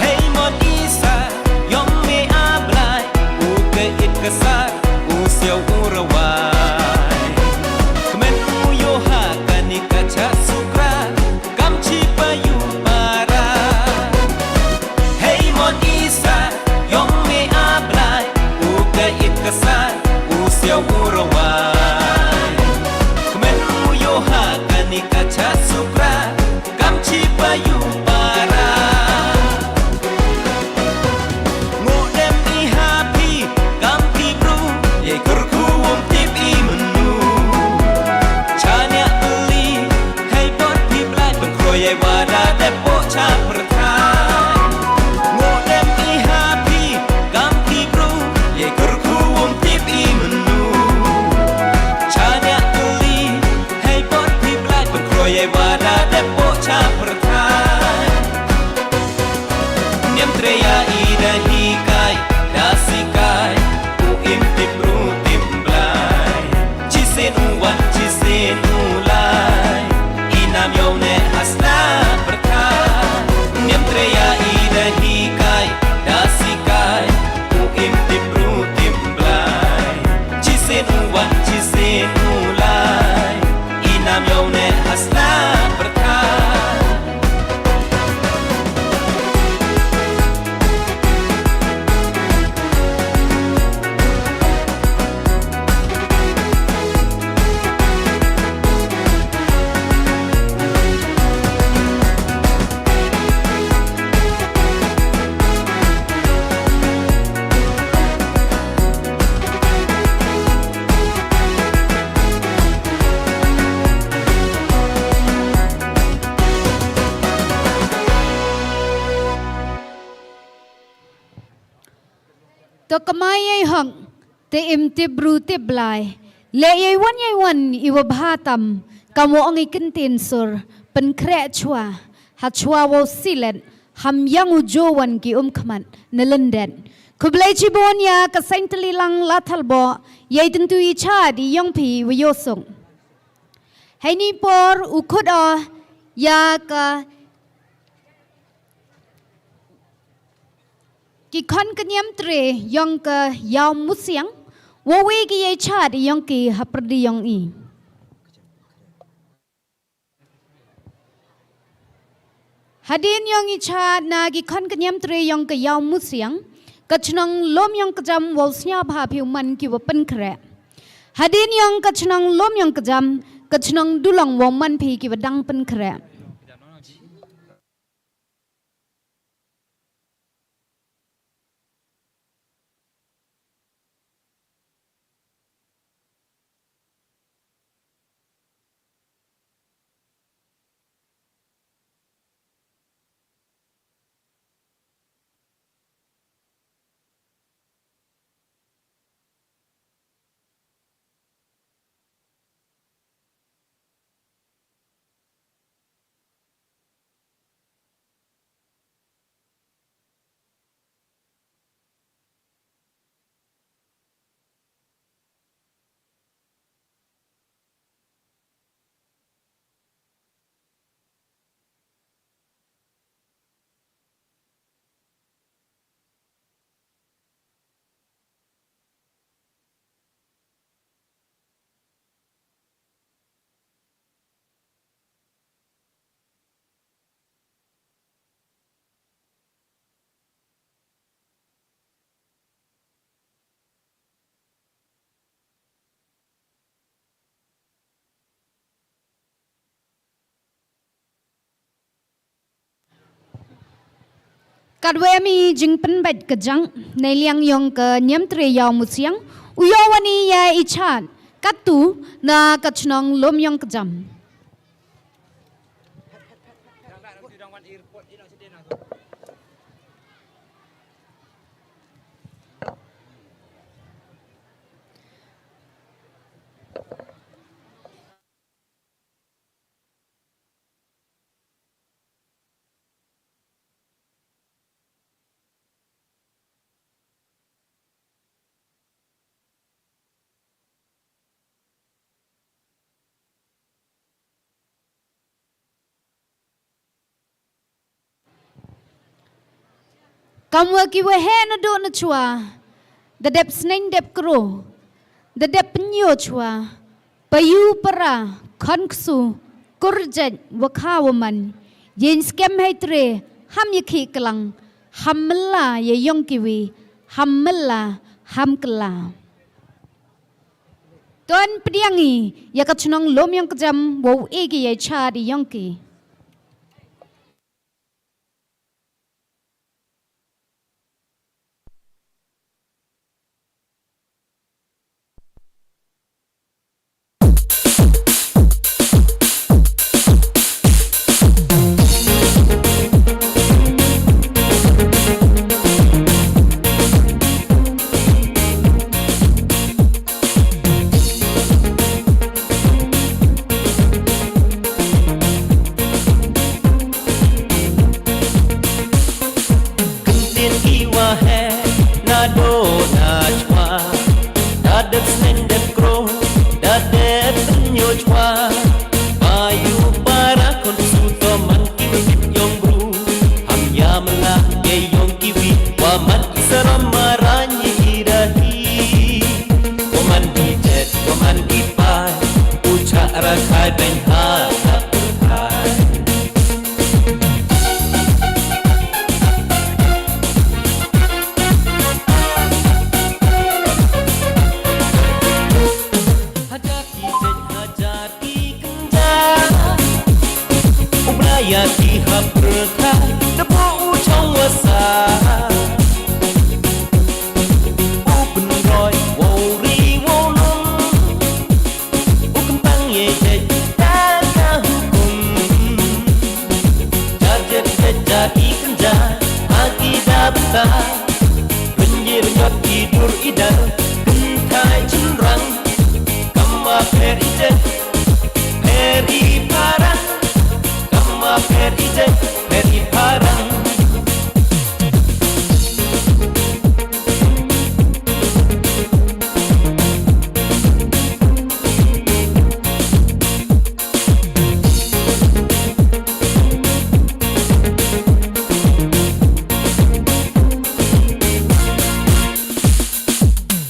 Hei mon isa, yong me a Blai, u ka it ka sar, u siaw u rawai. Kmen u yoh ha kani ka chah sukra, kam chi pa yu para. Hei mon isa, yong me a Blai, u ka it ka sar, u siaw u rawai. Kmen u yoh ha kani ka chah sukra, kam chi pa yu para. Ngooh dem i ha phi, kam phi bru, yei kyrkhu wym tip i mynnu. Chaniah tylli, hei bor phi Blai, pynkhroi yei wa da dep poh cha pyrthai. Ngooh dem i ha phi, kam phi bru, yei kyrkhu wym tip i mynnu. Chaniah tylli, hei bor phi Blai, pynkhroi yei wa da dep poh cha pyrthai. Niamtre ya i da hikai, da sikai, u im tip bru tip Blai. Chisien u wan, chisien u lai, i nam yow ne ha sla pyrthai. Niamtre ya i da hikai, da sikai, u im tip bru tip Blai. Chisien u wan, chisien u lai, i nam yow ne ha sla pyrthai. To kamai yei hok, te im tip bru tip blai. Le yei wan yei wan i wa bha tam, kam wa ong i kyntien sur, pynkhreh chwa, ha chwa wow silet, ham yang u jo wan ki um khmat, na lyndet. Khublei chibun ya ka Seng Talilang Lathalboh, yei tyntu i chad i yong phi wa yoh suk. Heini por u khut o ya ka ki khon ka niam tre yong ka Yaw Musiang, wa wi ki yei chad yong ki hapyrdi yong i. Hadien yong i chad na ki khon ka niam tre yong ka Yaw Musiang, ka chnong Lum yong ka Jam wow sniaw bha phi u man ki wa pynkhreh. Hadien yong ka chnong Lum yong ka Jam, ka chnong Dulong wow man phi ki wa dang pynkhreh. Katwa em i jingpynbeit ka jang, neiliang yong ka niam tre Yaw Musiang, u yoh wan i ya i chad, katu na ka chnong Lum yong ka Jam. Kamwa ki wa heh na duh na chwa, da dep sneng dep kro, da dep pynyoo chwa, payu para, khon ksu, kur jait, wa kha wa man, yeng skem hei tre, ham ya khih klang, ham mylla ya yong kiwi, ham mylla, ham kylla. Ton pdiang i ya ka chnong Lum yong ka Jam, wow e ki ya i chad i yong ki. Kyntien ki wa heh na duh na chwa, da dep sneng dep kro, da dep pynyoo chwa. Payu para khon ksu, to man ki wi yong bru, ham ya mylla ya yong kiwi, wa man ki sarom marang i da hi. Wa man i jet, wa man i pai, u chah rakhai beiñ ha ka pyrthai. Hajar ki jait, hajar ki kynja, u Blai ya ki ha pyrthai, da buh u chong wa sah, u pynroi wow ri wow lum. U kyntang ye jait da ka hukum. Jar jet jet jar i kynja ha ki da bynta. Pynye Ringot i dur i dar, kynthai chynrang, kam ma pher i jait, pher i pharang, kam ma pher i jait, pher i pharang.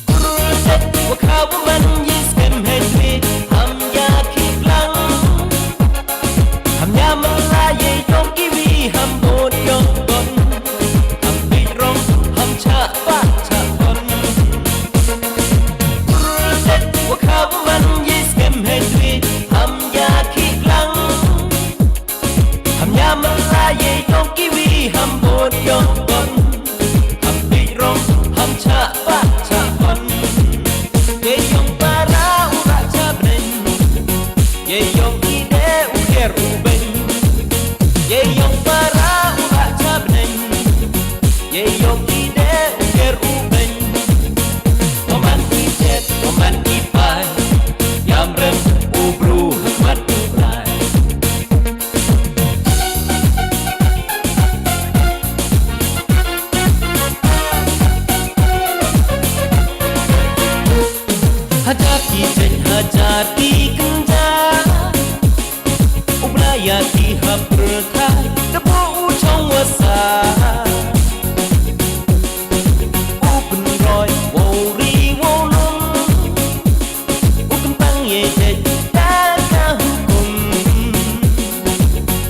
Kurtet wa kha wa man, yei skhem hei dwi, ham ya khi klang. Ham ya man la yei yong kiwi, ham bot yong bon. Ham bit rong, ham chah pah chah bon. Kurtet wa kha wa man, yei skhem hei dwi, ham ya khi klang. Ham ya man la yei yong kiwi, ham bot yong bon. Ham bit rong, ham chah pah chah bon. Yei yong para u rah cha bneng. Yei yong i de u ker u beng. Yei yong para u rah cha bneng. Yei yong i de u ker u beng. Wa man i jet, wa man i pai. Yam rem u bru, ha khmat u Blai. Hajar ki jait, hajar ki kynja. U Blai ya ki ha pyrthai, da buh u chong wa sa. U pynroi wow ri wow lum. U kyntang yei jait da ka hukum.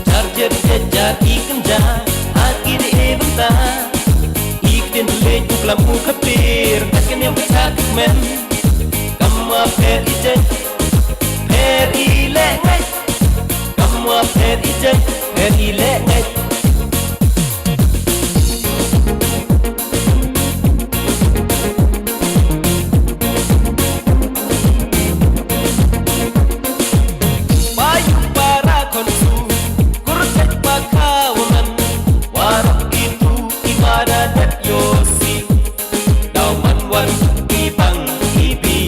Jar jet jet jar i kynja, ha ki de e bynta. I ktien leit u klam u khatir, kat ka niam ka cha ka kmen. Kam wa pher i jait, pher i leh ngait. Kam wa pher i jait, pher i leh ngait. Payu para khon su, Kurtet wa kha wa man, waroh kitu ki wa da dep yoh si. Daw man wan ki bang ki bi.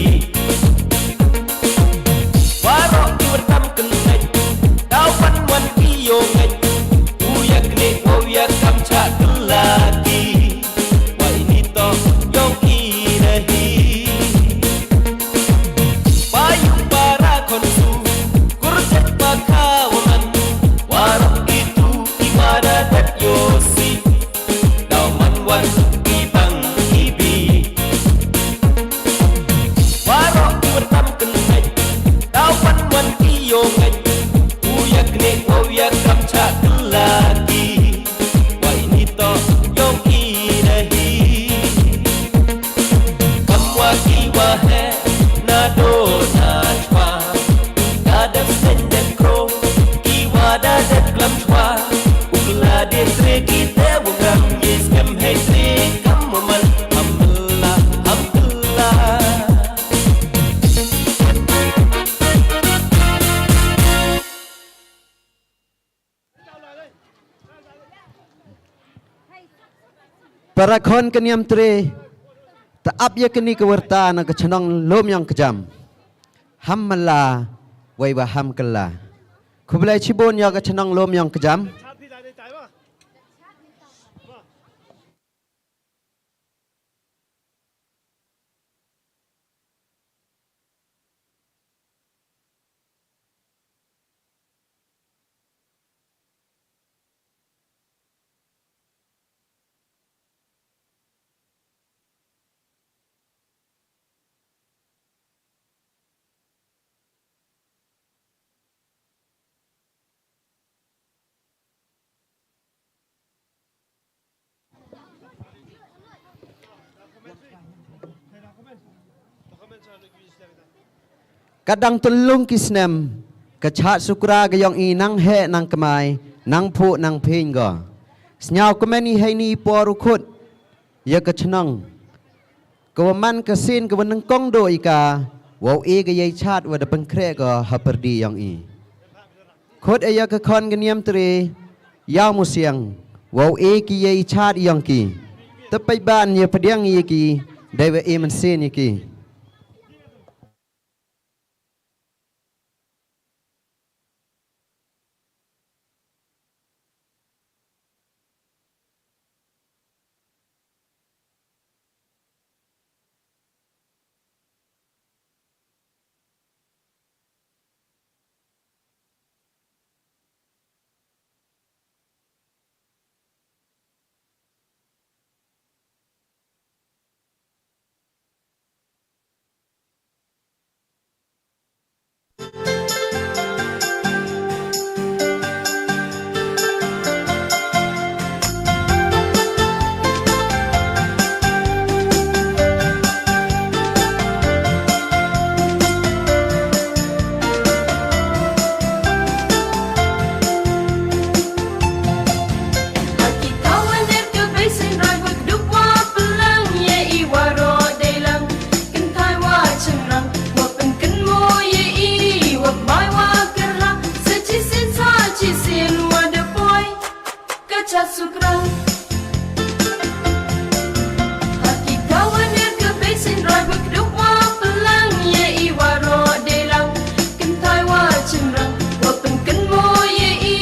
Waroh ki wa tam kyntait. Daw man wan ki yoh ngait. U ya knieh wow ya kam chah kylla ki. Wa ini toh yong i na hi. Payu para khon su. Kurtet wa kha wa man. Waroh kitu ki wa da dep yoh si. Daw man wan ki bang ki bi. Waroh ki wa tam kyntait. Daw man wan ki yoh ngait. U ya knieh wow ya kam chah kylla ki. Wa ini toh yong i na hi. Kam wa ki wa heh na do na chwa. Da dep seng dep kro, ki wa da dep klam chwa. U la de tre ki te wa kam, yei skhem hei tre kam wa man, ham la, ham la. Para khon ka niam tre, ta ap ya kani ka warta na ka chnong Lum Yong Kjam. Ham mala, wei wa ham kala. Khublei chibun ya ka chnong Lum Yong Kjam. Ka dang tylli ki snem, ka chad sukra ka yong i nang heh nang kmai, nang phuh nang phieng ko. Sñiaw kmen i heini i por u khut ya ka chnong. Ka wa man ka sien ka wa nyngkong dooh i ka, wow e ka yei chad wa da pynkhreh ko ha pyrdi yong i. Khut e ya ka khon ka niam tre, Yaw Musiang, wow e ki yei chad yong ki. Te pait ban ya pdiang ya ki, dei wa e mynsiem ya ki. Haki kawan der ka bei sien rai wa kdup wa plang ya i waroh dei lang. Kynthai wa chynrang wa pynkynmaw ya i wa bai wa kyrha. Sa chisien sa chisien wa da poi ka cha sukra. Haki kawan der ka bei sien rai wa kdup wa plang ya i waroh dei lang. Kynthai wa chynrang wa pynkynmaw ya i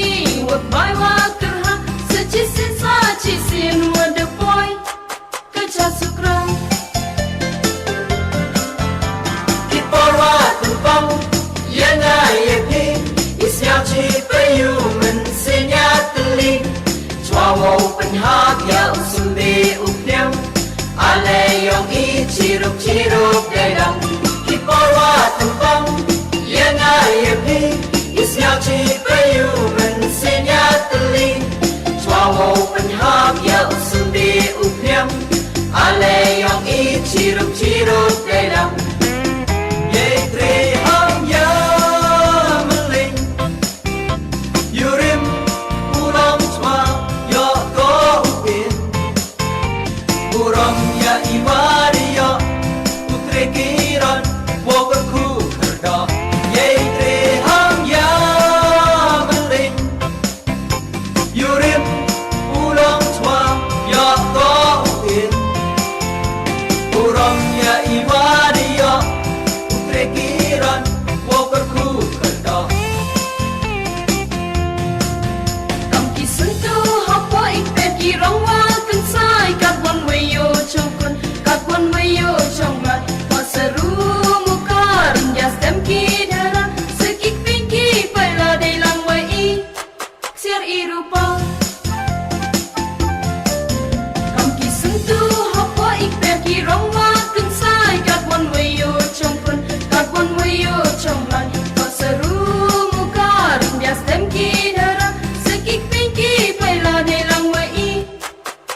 wa bai wa kyrha. Sa chisien sa chisien wa da poi ka cha sukra. Ki por wa tympang ya nga ya phi, i sñiaw chi pyrkhat u mynsiem ya tylli. Chwa wow pynhap ya u symbi u khñiang, ale yong i chirup chirup dei lang. Ki por wa tympang ya nga ya phi, i sñiaw chi pyrkhat u mynsiem ya tylli. Chwa wow pynhap ya u symbi u khñiang, ale yong i chirup chirup dei lang. Yei tre hang ya mylliñ, yurim u long chwa yoh ko u in. Burom ya i wa da yoh u tre ki ron, wow kyrkhu kyrdoh. Yei tre hang ya mylliñ, yurim u long chwa yoh ko u in. Burom ya i wa da yoh u tre ki ron, wow kyrkhu kyrdoh. Kam ki syntu hapoh i kper ki rong wa kynsai, katwon wa yoh chong khun, katwon wa yoh chong lai, wa saru mu ka ryndia stem ki dara, sa ki kpin ki paila dei lang wa i ksiar i rupa. Kam ki syntu hapoh i kper ki rong wa kynsai, katwon wa yoh chong khun, katwon wa yoh chong lai, wa saru mu ka ryndia stem ki dara, sa ki kpin ki paila dei lang wa i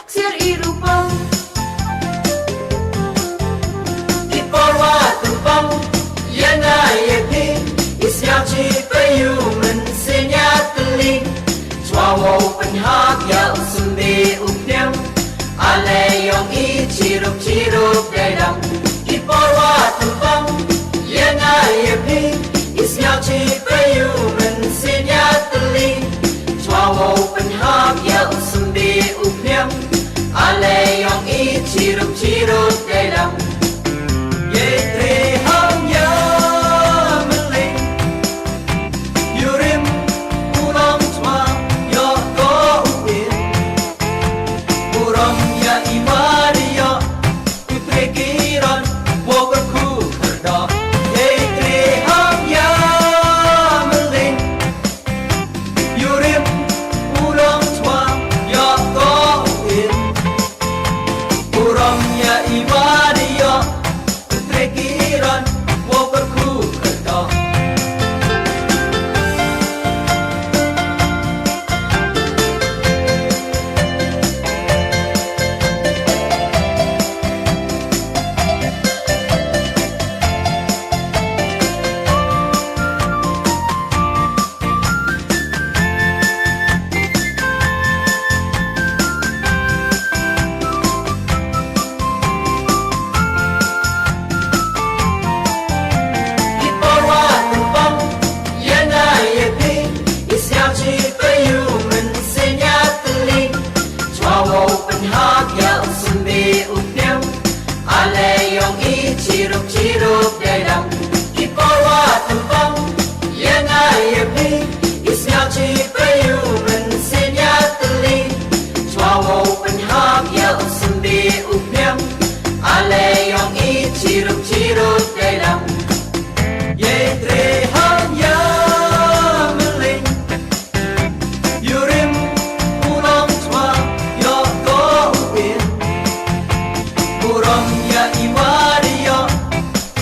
ksiar i rupa. Ki por wa tympang ya nga ya phi, i sñiaw chi pyrkhat u mynsiem ya tylli. Chwa wow pynhap ya u symbi u khñiang, ale yong i chirup chirup dei lang. Ki por wa tympang ya nga ya phi, i sñiaw chi pyrkhat u mynsiem ya tylli. Chwa wow pynhap ya u symbi u khñiang, ale yong i chirup chirup dei lang. Yei tre hang ya mylliñ, yurim u long chwa yoh ko u in. Burom ya i wa da yoh u tre ki ron, wow kyrkhu kyrdoh. Yei tre hang ya mylliñ, yurim u long chwa yoh ko u in. Burom ya i wa da yoh u tre ki ron, wow kyrkhu kyrdoh. Ki por wa tympang ya nga ya phi, i sñiaw chi pyrkhat u mynsiem ya tylli. Chwa wow pynhap ya u symbi Ale yong i chirup chirup dei dang. I por wa tumpang, ya nga ya phi, i sñiaw chi pa u mynsiem ya tylli. Chwa wow pynhap ya u symbi u pniang. Ale yong i chirup chirup dei dang. Ye tre ham ya mylliñ. Yurim u long chwa, yoh ko u in. Burom ya i wa di yoh,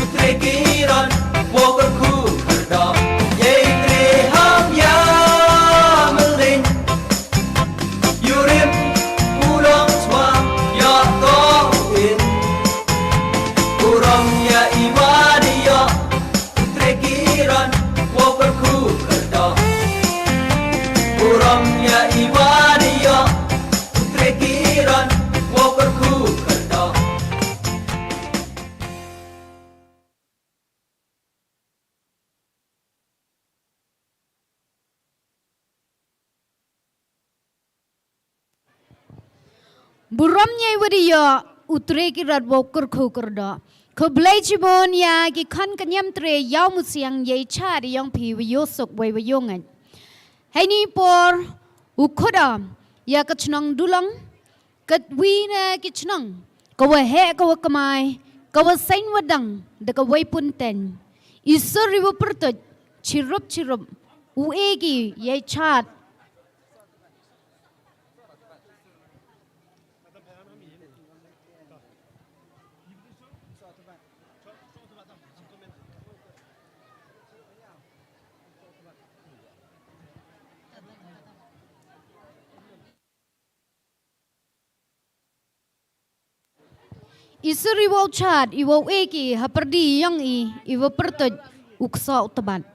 u tre ki ron, wow kyrkhu kyrdoh. Ye i tre ham ya mylliñ. Yurim u long chwa, yoh ko u in. Burom ya i wa di yoh, u tre ki ron, wow kyrkhu kyrdoh. Burom ya i wa di yoh, u tre ki ron, wow kyrkhu kyrdoh. Burom ya i wa di yoh, u tre ki ron, wow kyrkhu kyrdoh. Khublei chibun ya ki khon ka niam tre Iawmusiang ya i chad yong phi wa yoh suk wei wa yoh ngait. Heini por u khut o ya ka chnong Dulong, ka wi na ki chnong ka wa heh ka wa kmai, ka wa seng wa dang da ka wei pun teng. I sur i wa pyrtuit chirup chirup u e ki ya i chad. I sur i wow chad, i wow e ki ha pyrdi yong i, i wa pyrtuit u ksoh u tbat.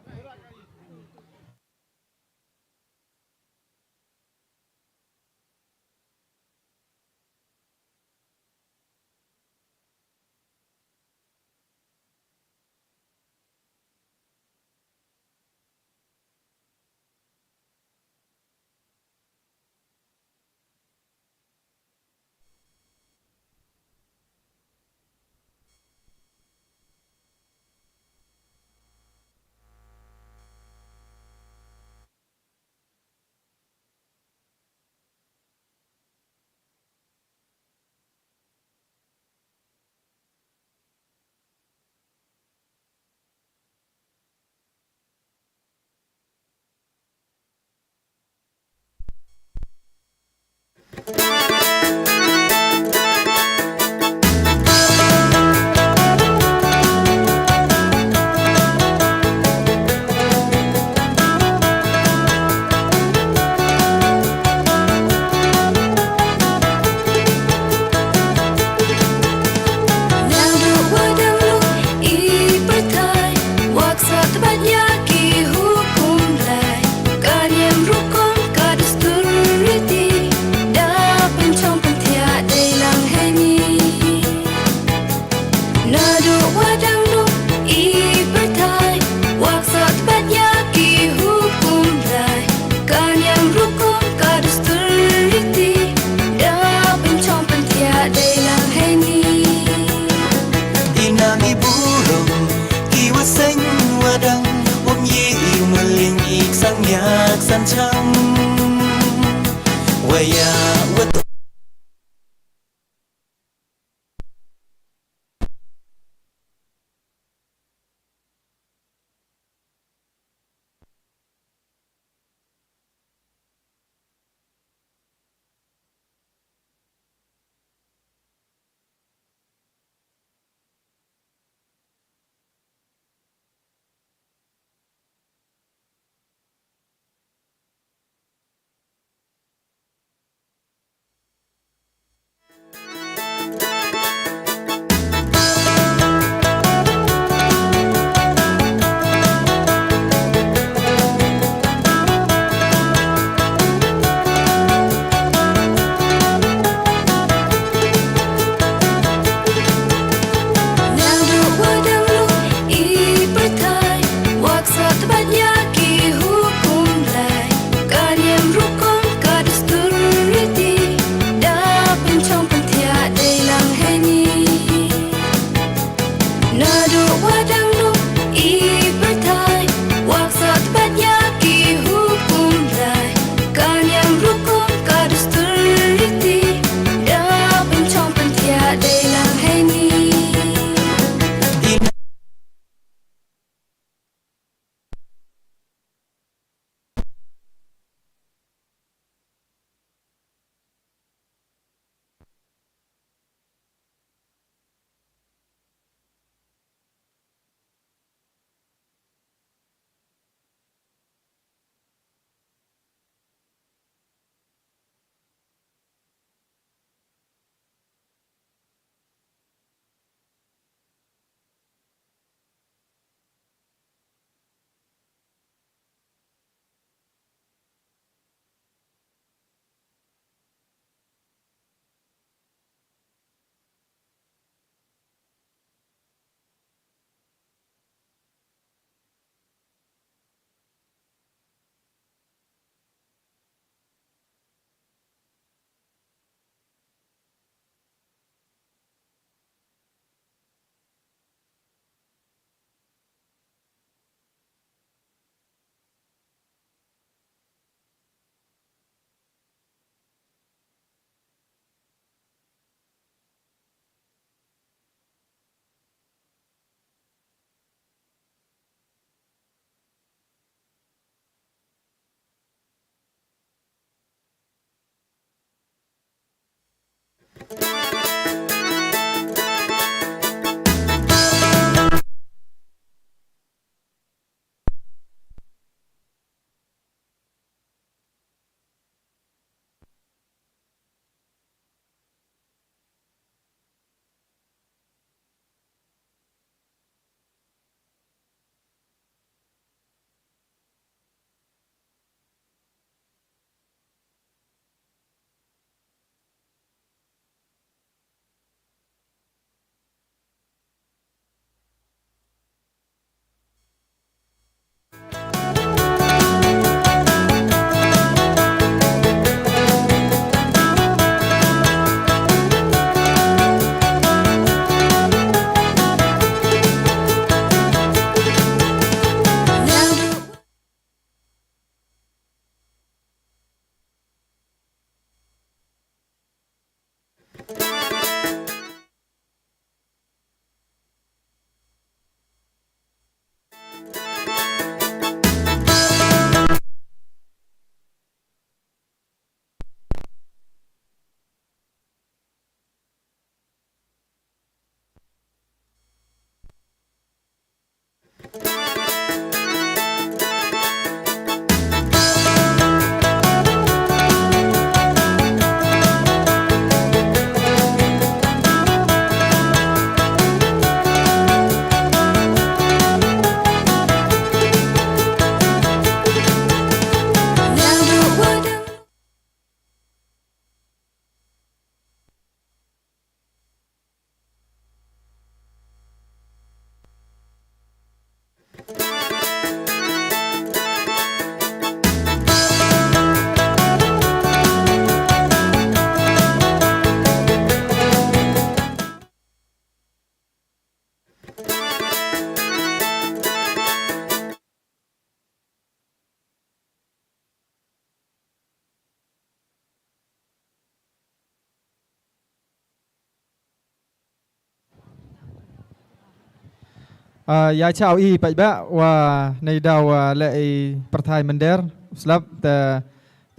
Ah, ya chah i paidbah wa neidaw wa leh i pyrthai mynder slap te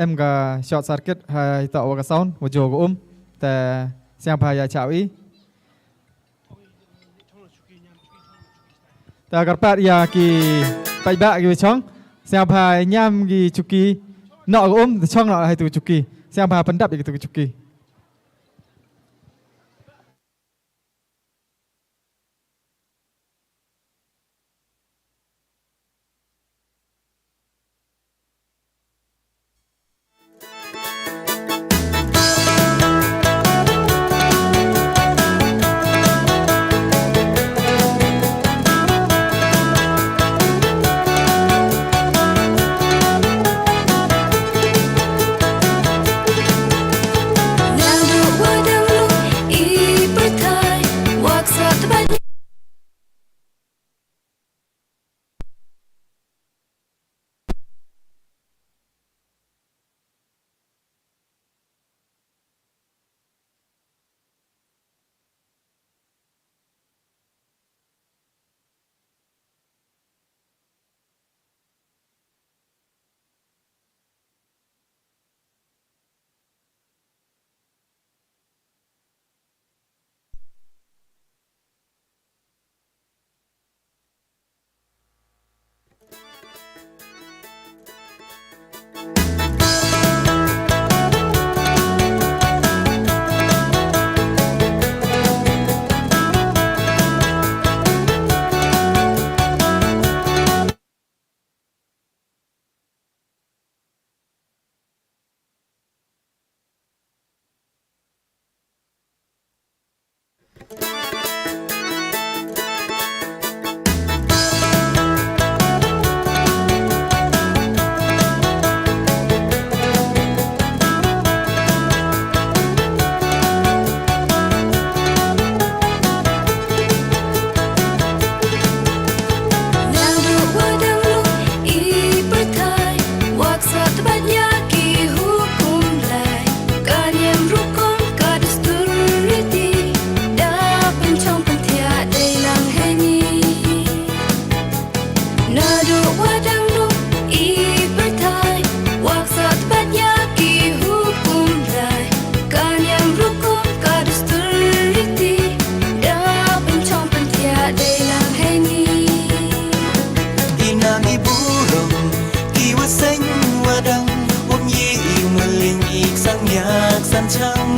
em ka short circuit ha itoh wa ka sound wa joo ka um te sngewbha ya chah i. Te kyrpad ya ki paidbah ki wa chong sngewbha ñiam ki chuki noh ka um te chong noh ha itu chuki sngewbha pyndap ya ki tu ki chuki. Naduh wa dang duh i pyrthai, wa sah tbat ya ki hukum Blai. Ka niam rukom ka dustur riti, da pynchong pynthiah dei lang heini. I nam i burom, ki wa seng wa dang, um ye i mylliñ i ksan yak san chang.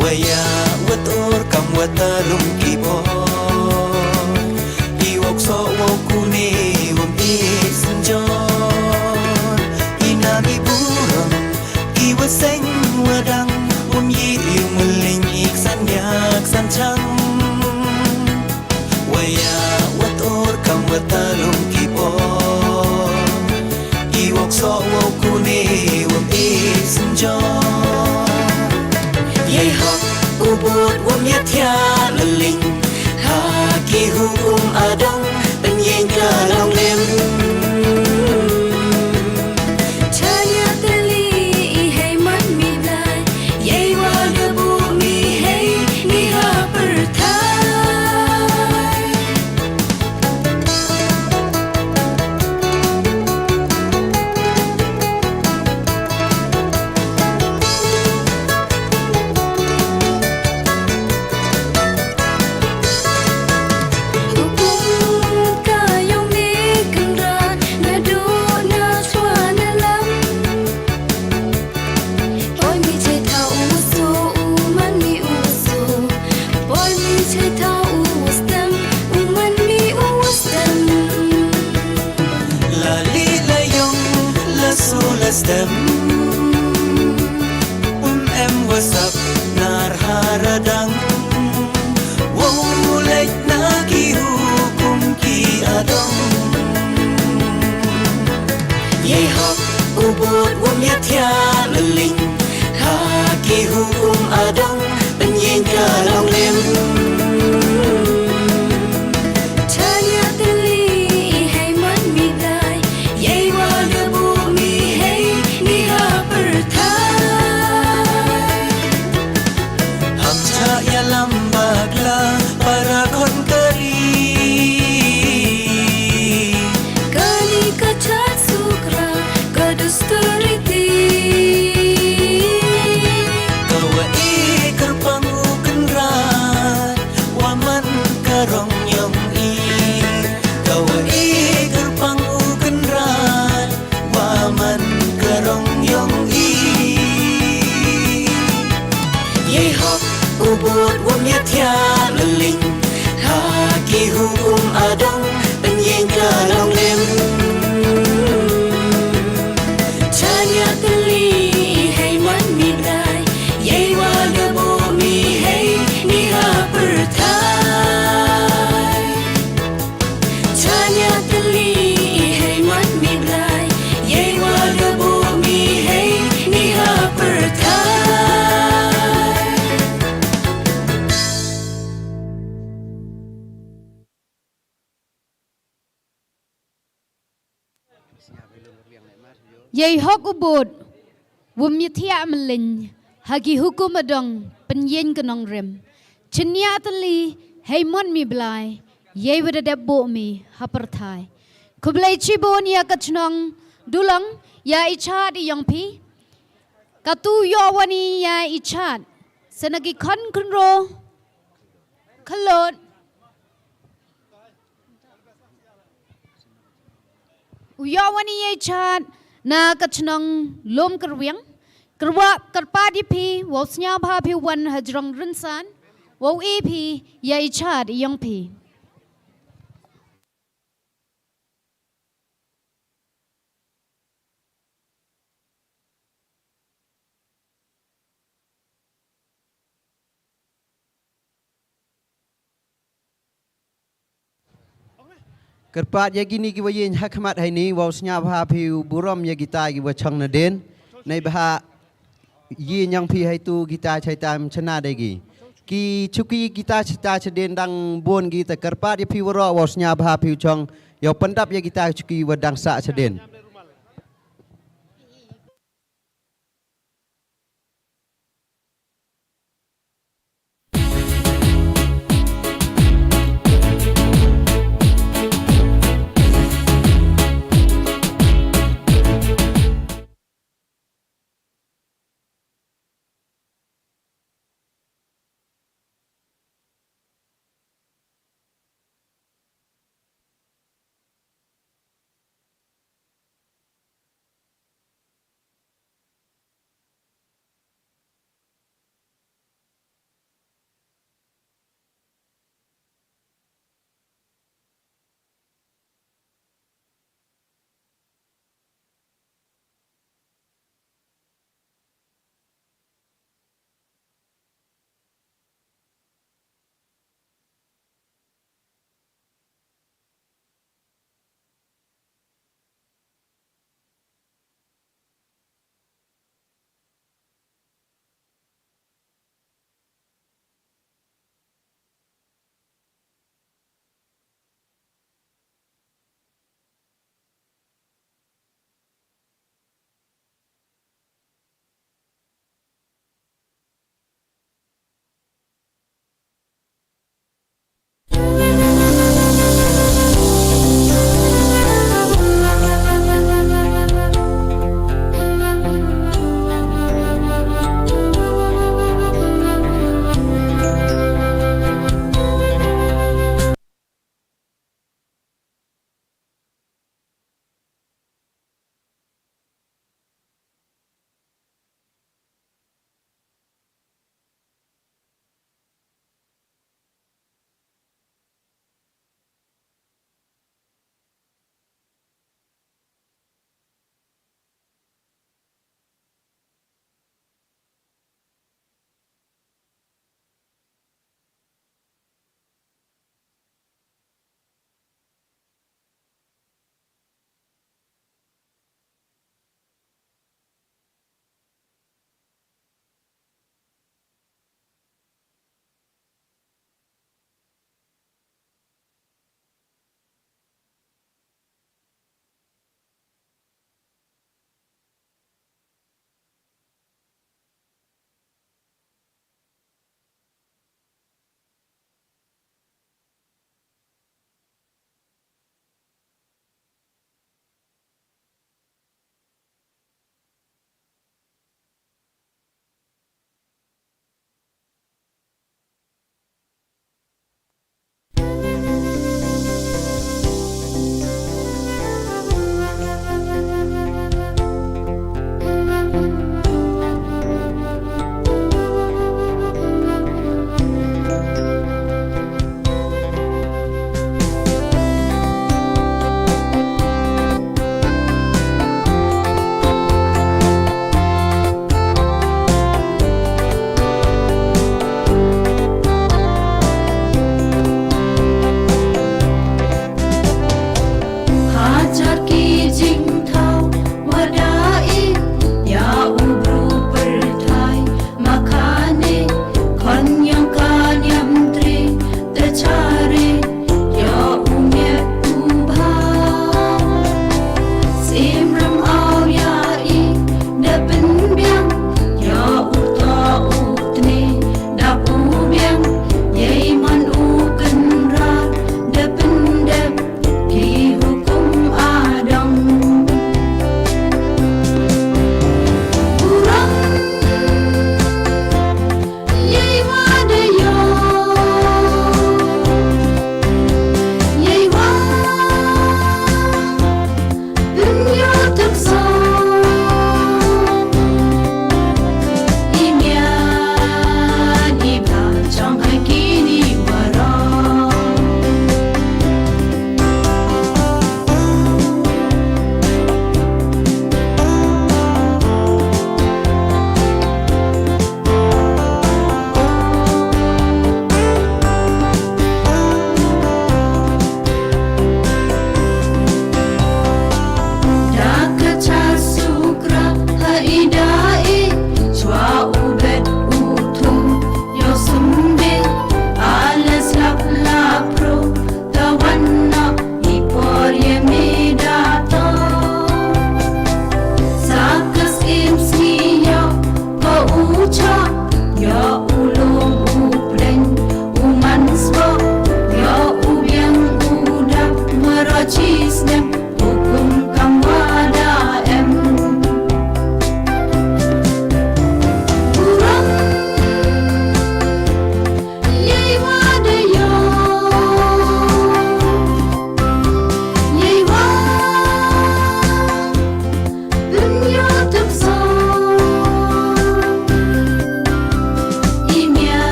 Wa ya wa tur kam wa talung ki bor. I wok so wok kune wom i snjor. I nam i burom, i wa seng wa dang, um ye i mylliñ i ksan yak san chang. Wa ya wa tur kam wa talung ki bor. I wok so wok kune wom i snjor. Yei hok u bud wom ya thiah lylliñ. Ha ki hukum adong pynyin ka long lem. Chaniah tylli i hei man mi Blai. Yei wa da buh mi heini ha pyrthai. Hukum ka yong mi Kynrad, naduh na chwa na lam. Poi mi chei thaw u wa so, u man mi u wa so. Poi mi chei thaw u wa stem, u man mi u wa stem. La li la yong, la so la stem. Um em wa sap nar ha radang. Wow leit na ki hukum ki adong. Yei hok u bud wom ya thiah lylliñ. Ha ki hukum adong pynyin ka long lem. Chaniah tylli i hei man mi Blai. Yei wa da buh mi heini ha pyrthai. Ham chah ya lam bakla, para khon ka ri Bud wym ya thiah mylliñ ha ki hukum adong, pynïeng ka nongrim. Chaniah tylli hei mon mi Blai, yei wa da buh mi hei ni ha pyrthai. Chaniah tylli hei mon mi Blai, yei wa da buh mi hei ni ha pyrthai. Yei hok u bud wym ya thiah mylliñ ha ki hukum adong, pynïeng ka nongrim. Chaniah tylli hei mon mi Blai, yei wa da dep buh mi ha pyrthai. Khublei chibun ya ka chnong Dulong, ya i chad i yong phi. Katu yoh wan i ya i chad sa na ki khon khynroo khlot. U yoh wan i ya i chad na ka chnong Lum Kyrwiang. Kyrwa kyrpad ya phi wow sñiawbha phi wan hajrong rynsan wow e phi ya i chad i yong phi. Kyrpad ya kini ki wa yieñ ha khmat heini wow sñiawbha phi u burom ya kita ki wa chong nadien. Neibhah yieñ yong phi heitu kita chaitai chna de ki. Ki chuki kita chaitai chadien dang bun ki, ta kyrpad ya phi waroh wow sñiawbha phi u chong yow pyndap ya kita chuki wa dang sah chadien.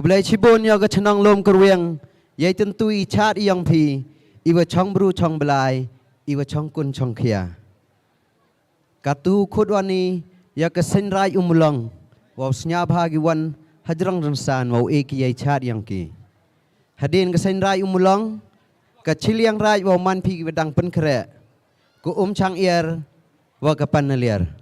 Blai chibun ya ka chnong Lum Kyrwiang, yei tyntu i chad i yong phi, i wa chong bru chong blai, i wa chong kun chong khia. Katu khut wani ya ka Seiñ Raij Umulong, wow sñiawbha ki wan hajrong rynsan wow e ki yei chad yong ki. Hadien ka Seiñ Raij Umulong, ka chiliang raij wow man phi ki wa dang pynkhreh, ka Umchang Iar, wa ka Pan Naliar.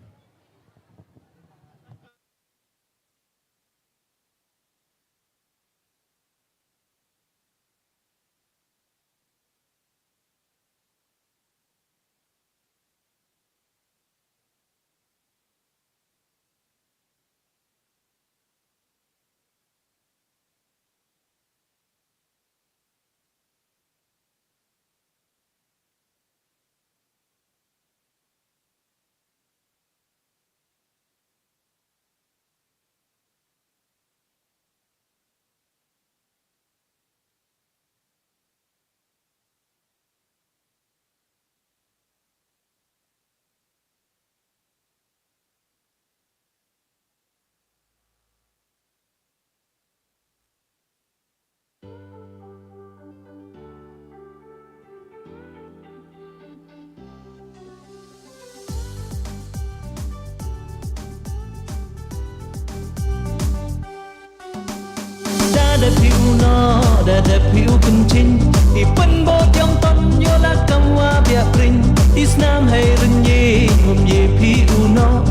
Da dep phi u noh, da dep phi u pynching, i pynbot yong ton, yoh la kam wa biah pring, i snam hei rynye, ngum ye phi u noh,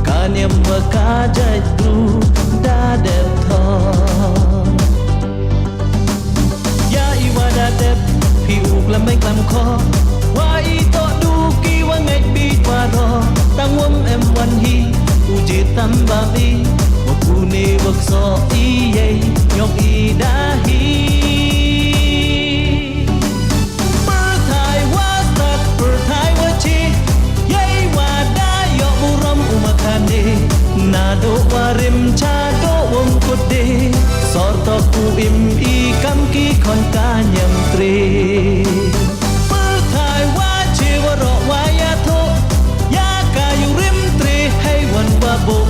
ka niam wa ka jait bru, da dep thor. Ya i wa da dep, phi u klam beng klam kho, wa i toh du ki wa ngait bit wa ro, tang wom em wan hi, u je tam bam i, wa pune wa kso i yei, yong i da hi. Pyrthai wa stat, pyrthai wa chi, yei wa da yoh burom u makhane, na doh wa rim cha doh wom kut de, sor tok u im i kam ki khon ka niam tre. Pyrthai wa chi wa roh wa ya thoh, ya ka yu rim tre hei wan wa boh,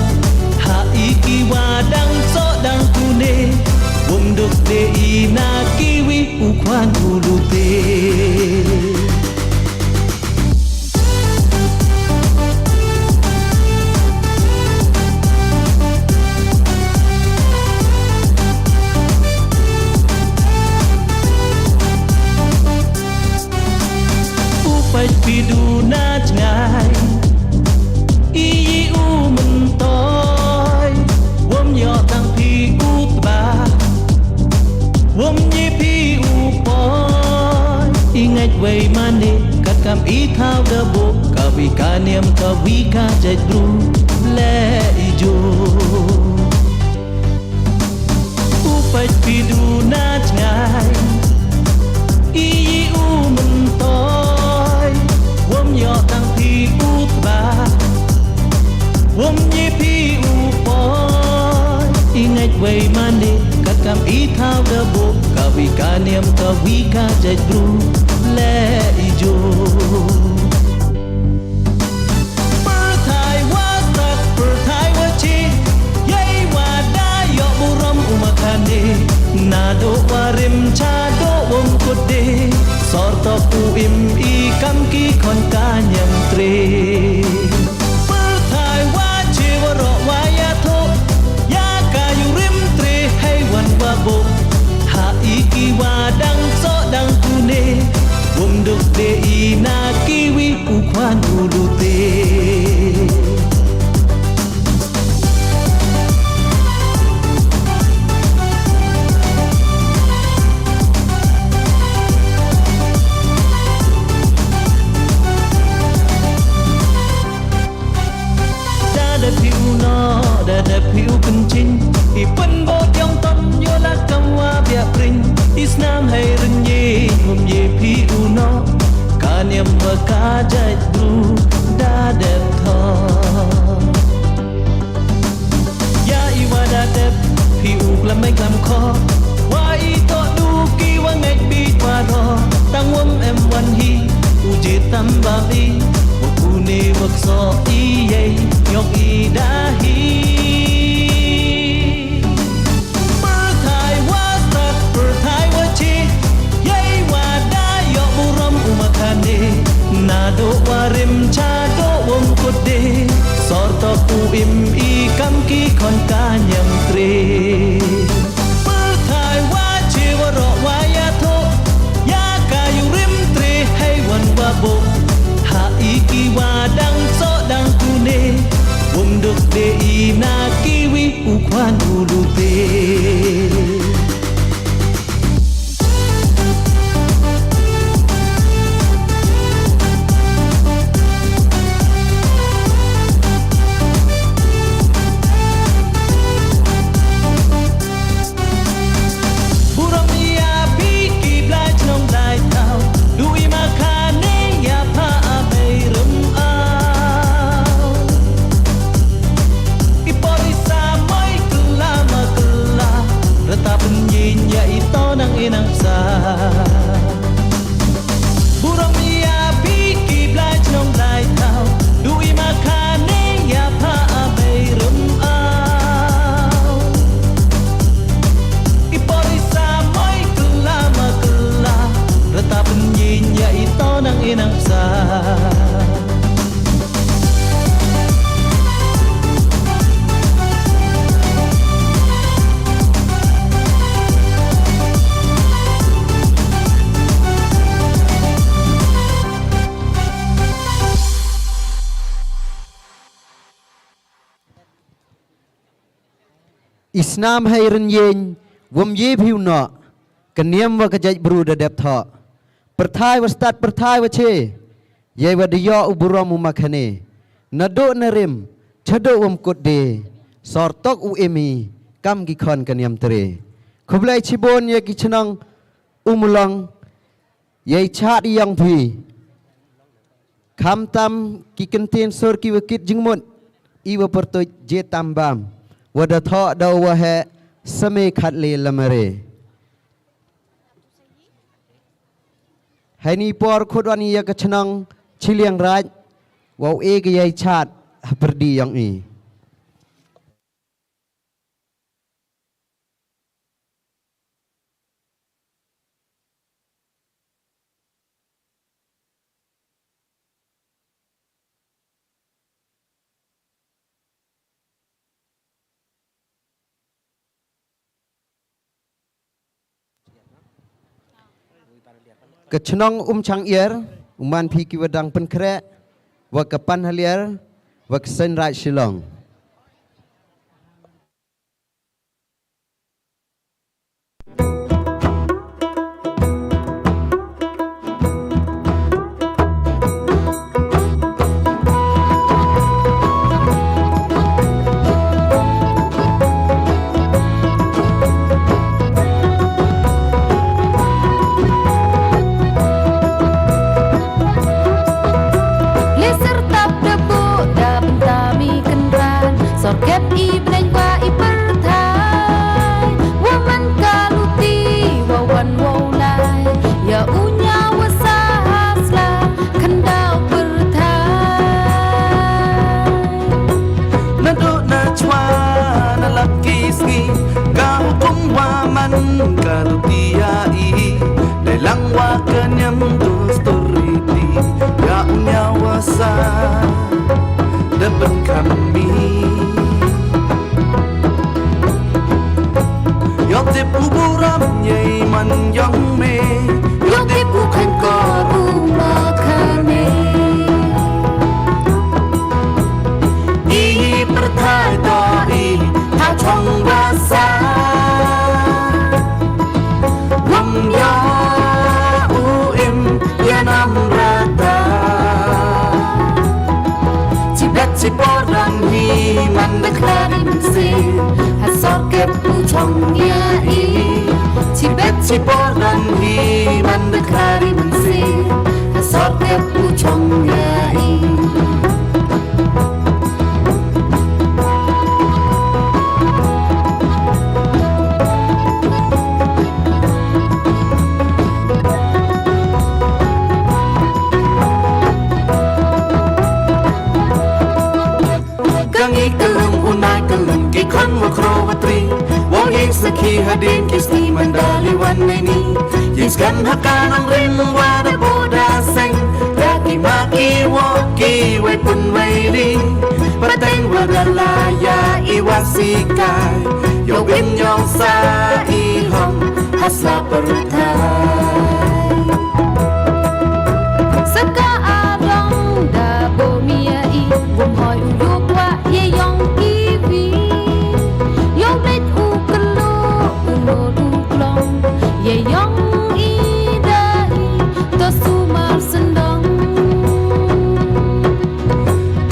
ha i ki wa dang soh dang pune, wom duk de i na ki wi u khwan u lute. U pait phi du na jngai, i yi u myntoi, wom yoh tang phi u tba, wom ye phi u poi, i ngait wei mane, kat kam i thaw da boh, ka wi ka niam ka wi ka jait bru, le i ju. U pait phi du na jngai, i yi u myntoi, wom yoh tang phi u tba, wom ye phi u poi, i ngait wei mane, kat kam i thaw da boh, ka wi ka niam ka wi ka jait bru, le i ju. Pyrthai wa stat, pyrthai wa chi, yei wa da yoh burom u makhane, na doh wa rim cha doh wom kut de, sor tok u im i kam ki khon ka niam tre. Pyrthai wa chi wa roh wa ya thoh, ya ka yu rim tre hei wan wa boh, ha i ki wa dang soh dang pune, wom duk de i na ki wi u khwan u lute. Da dep phi u noh, da dep phi u pynching, i pynbot yong ton, yoh la kam wa biah pring, i snam hei rynye, ngum ye phi u noh, ka niam wa ka jait bru, da dep thor. Ya i wa da dep, phi u klam beng klam kho, wa i toh du ki wa ngait bit wa ro, tang wom em wan hi, u je tam bam i, wa pune wa kso i yei, yong i da hi. Pyrthai I snaam hei rynyieñ, wym ye phi u noh, ka niam wa ka jaitbru da dep thoh. Pyrthai wa stad pyrthai wa che, yei wa da yoh u burom u ma khane. Nadooh na rim, chadooh wym kut de, sor tok u im i, kam ki khon ka niam tre. Khublei chibun ya ki chnong Ummulong, yei chaad i yong phi. Khamtam ki kyntien sur ki wa kit jingmut, i wa pyrtuid je tam bam, wa da thoh da u waheh, sa me khatle lamare. Heini por khut wan i ya ka chnong Chilliangraij, wow e ka yei chaad hapyrdi yong i. Ka chnong Umchang Ier, u man phi ki wa dang pynkhreh, wa ka Panhaliar, wa ka Seiñraij Shillong. Le syrtap da booh da bynta mi kynran, sor kep i bneiñ wa i pyrthai. Wa man ka luti, wa wan wow lai, ya u ñiaw wa sah ha sla khyndaw pyrthai. Nadooh na chwa na lak ki sngi, ka hukum wa man ka luti ya i. Dei lang wa ka niam dustur riti, ya u ñiaw wa sah da pynkham mi. Yow tip u burom yei man yong me, yow tip u kheiñkor u ma khane. I pyrthai toh i ha chong wa sah. Wym yoh u im ya nam rata. Chibet chipor dang hi man da khlari mynsiem, ha sor kep u chong ya i. Chibet chipor dang hi man da khlari mynsiem, ha sor kep u chong ya i. Ka ngi ka lum u nai ka lum ki khon wa khro wa tri. Wow yei sakhi hadien ki sngi man da liwan neini. Yei skan ha ka nongrim wa da booh da seng. Ya ki ma ki wok ki wei pun wei li. Pateng wa da la ya i wa sikai. Yow im yow sah i hong ha sla pyrthai. Sa ka arong da booh mi ya i, wym hoi u yoh kwah yei yong ki wi. Yow beit u kylluh u nod u klong, yei yong i da i, to sumar syndong.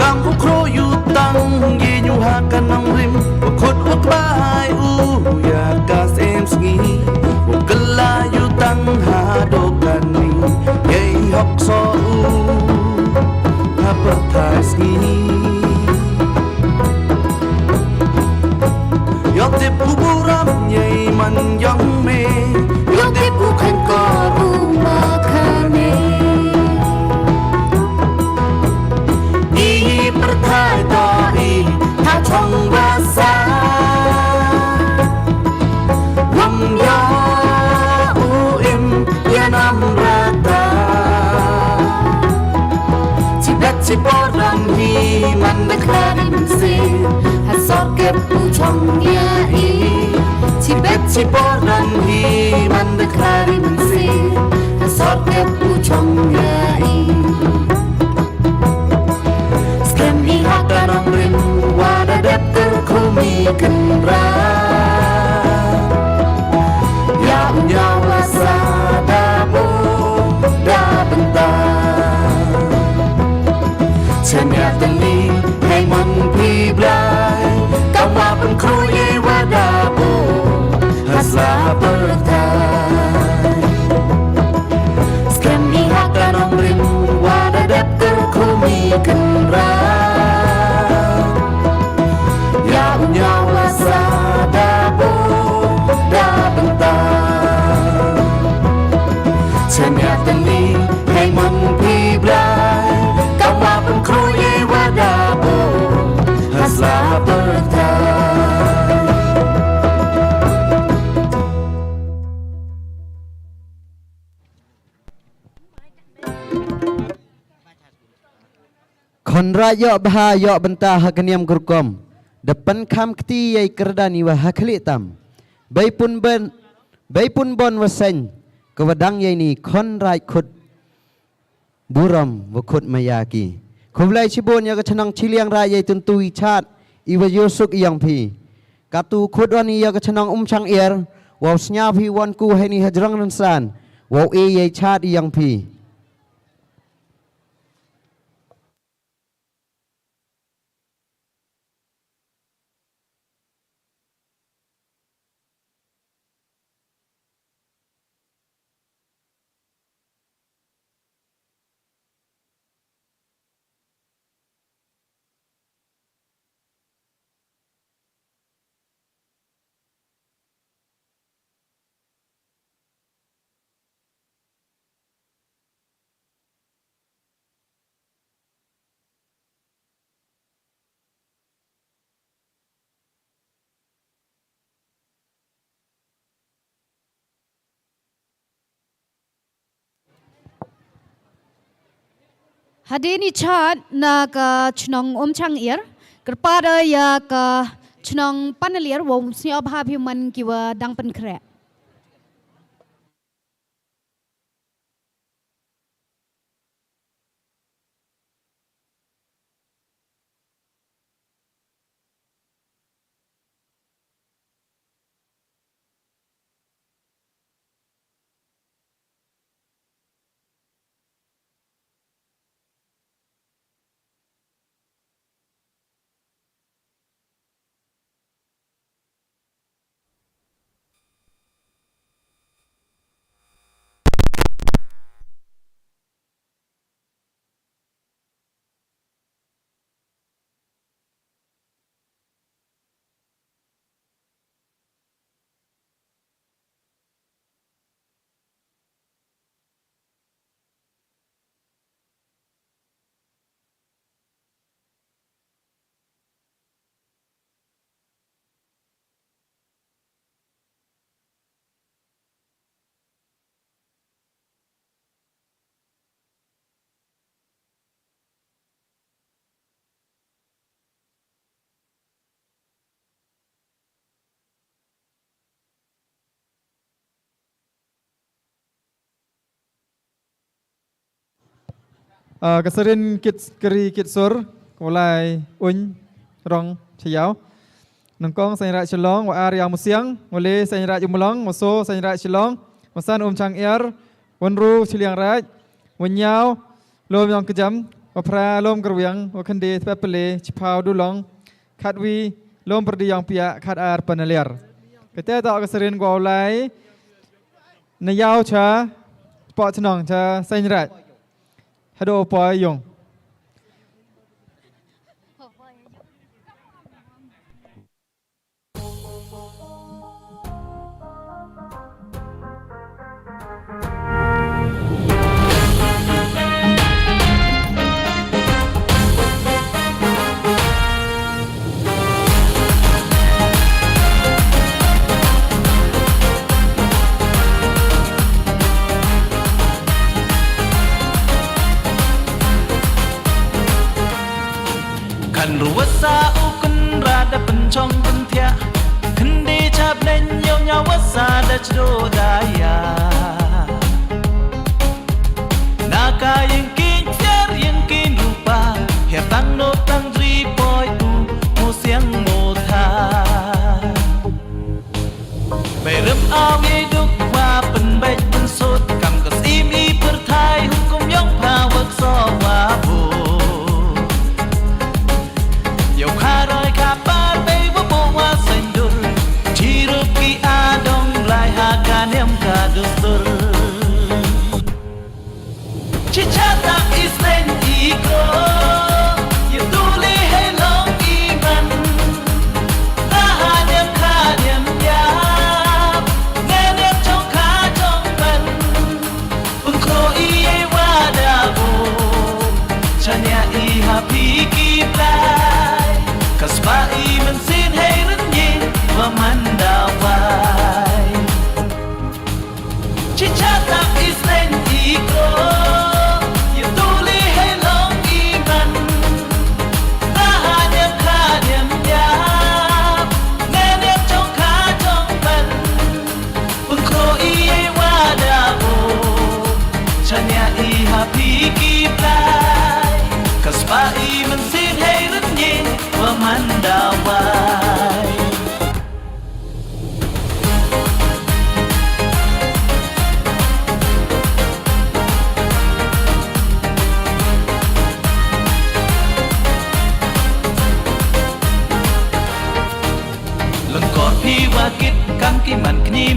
Kam u khro yu tang ye ñu ha ka nongrim, wa khut wa kbai u ya ka sem sngi. Wa kylla yu tang ha do kani, yei hok so u ha pyrthai sngi. Yow tip u burom yei man yong me, yow tip u kheiñkor u ma khane. I pyrthai toh i ha chong wa sah. Wym yoh u im ya nam rata. Chibet chipor dang hi man da khlari mynsiem, ha sor kep u chong ya i. Chibet chipor dang hi man da khlari mynsiem, ha sor kep u chong ya i. Skhem i ha ka nongrim wa da dep kyrkhu mi kynrad. Khon raij yoh bha yoh bynta ha ka niam ka rukom. Da pynkham kti yei kyrdan iwa ha khlieh tam. Bei pun bon, bei pun bon wa seng, ka wa dang yei ni khon raij khut burom wa khut maya ki. Khublei chibun ya ka chnong Chilliangraij yei tyntu i chaad iwa yoh suk i yong phi. Katu khut wan i ya ka chnong Umchang Iar, wow sñiaw phi wan ku hei ni hajrong rynsan, wow e yei chaad i yong phi. Hadien i chaad na ka chnong Umchang Iar, kyrpad ya ka chnong Panaliar wow sñiaw bha phi man ki wa dang pynkhreh. Ah, ka Sarin Kit, Kari Kitsur, ka wa lai Uñ Rong Chayaw. Nyngkong Seiñraij Shillong, wa ar Iawmusiang, wa le Seiñraij Ummulong, wa soo Seiñraij Shillong, wa san Umchang Iar, wa ynru Chilliangraij, wa ynñiaw Lum Yong Kjam, wa phra Lum Kyrwiang, wa khyndai Thpadpale, chiphaw Dulong, khatwi Lum Pyrdi Yongpiah, khatar Panaliar. Kate toh ka Sarin ka wa lai na yaw cha poh chnong cha Seiñraij. Hadooh poi yung. Khan ruwasa u Kynrad da pynchong pynthiah, khyndai chap neng yow ñiaw wasa da chdo da ya. Na ka yingkieñ phiar yingkieñ rupa, hiar tang nop tang jri poi u, mo siang mo tha. Bei rem aw yei duk wa pynbeit pynsut, kam ka sim i pyrthai hukum yong pha wa kso wa bu. Yow kha roi kha par bei wa bo wa seng dur, chirup ki adong lai ha ka niam ka dustur. Chicha tang i seng i ko, ya tuli hei long i man. Ka ha niam ka niam ya, ne niam chong ka chong man. Pynkhro i ei wa da bo, chania i ha phi ki blai. Ka spah i mynsiem hei rynñieng wa man da wai. Chicha tang i seng i ko, ya tuli hei long i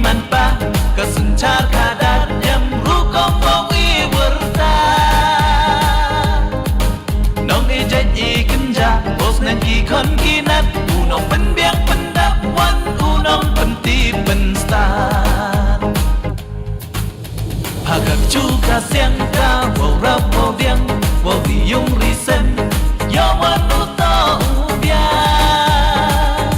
Anpa ka synchar ka dad yam rukom wa wi wyrta. Nong i jait i kynja, bos nang ki khon ki nat, u nong pynbiang pyndap wan, u nong pynti pynstad. Ha ka kchu ka siang ka, wow rap wow diang, wow ri yung ri sem, yow wan u to u biang.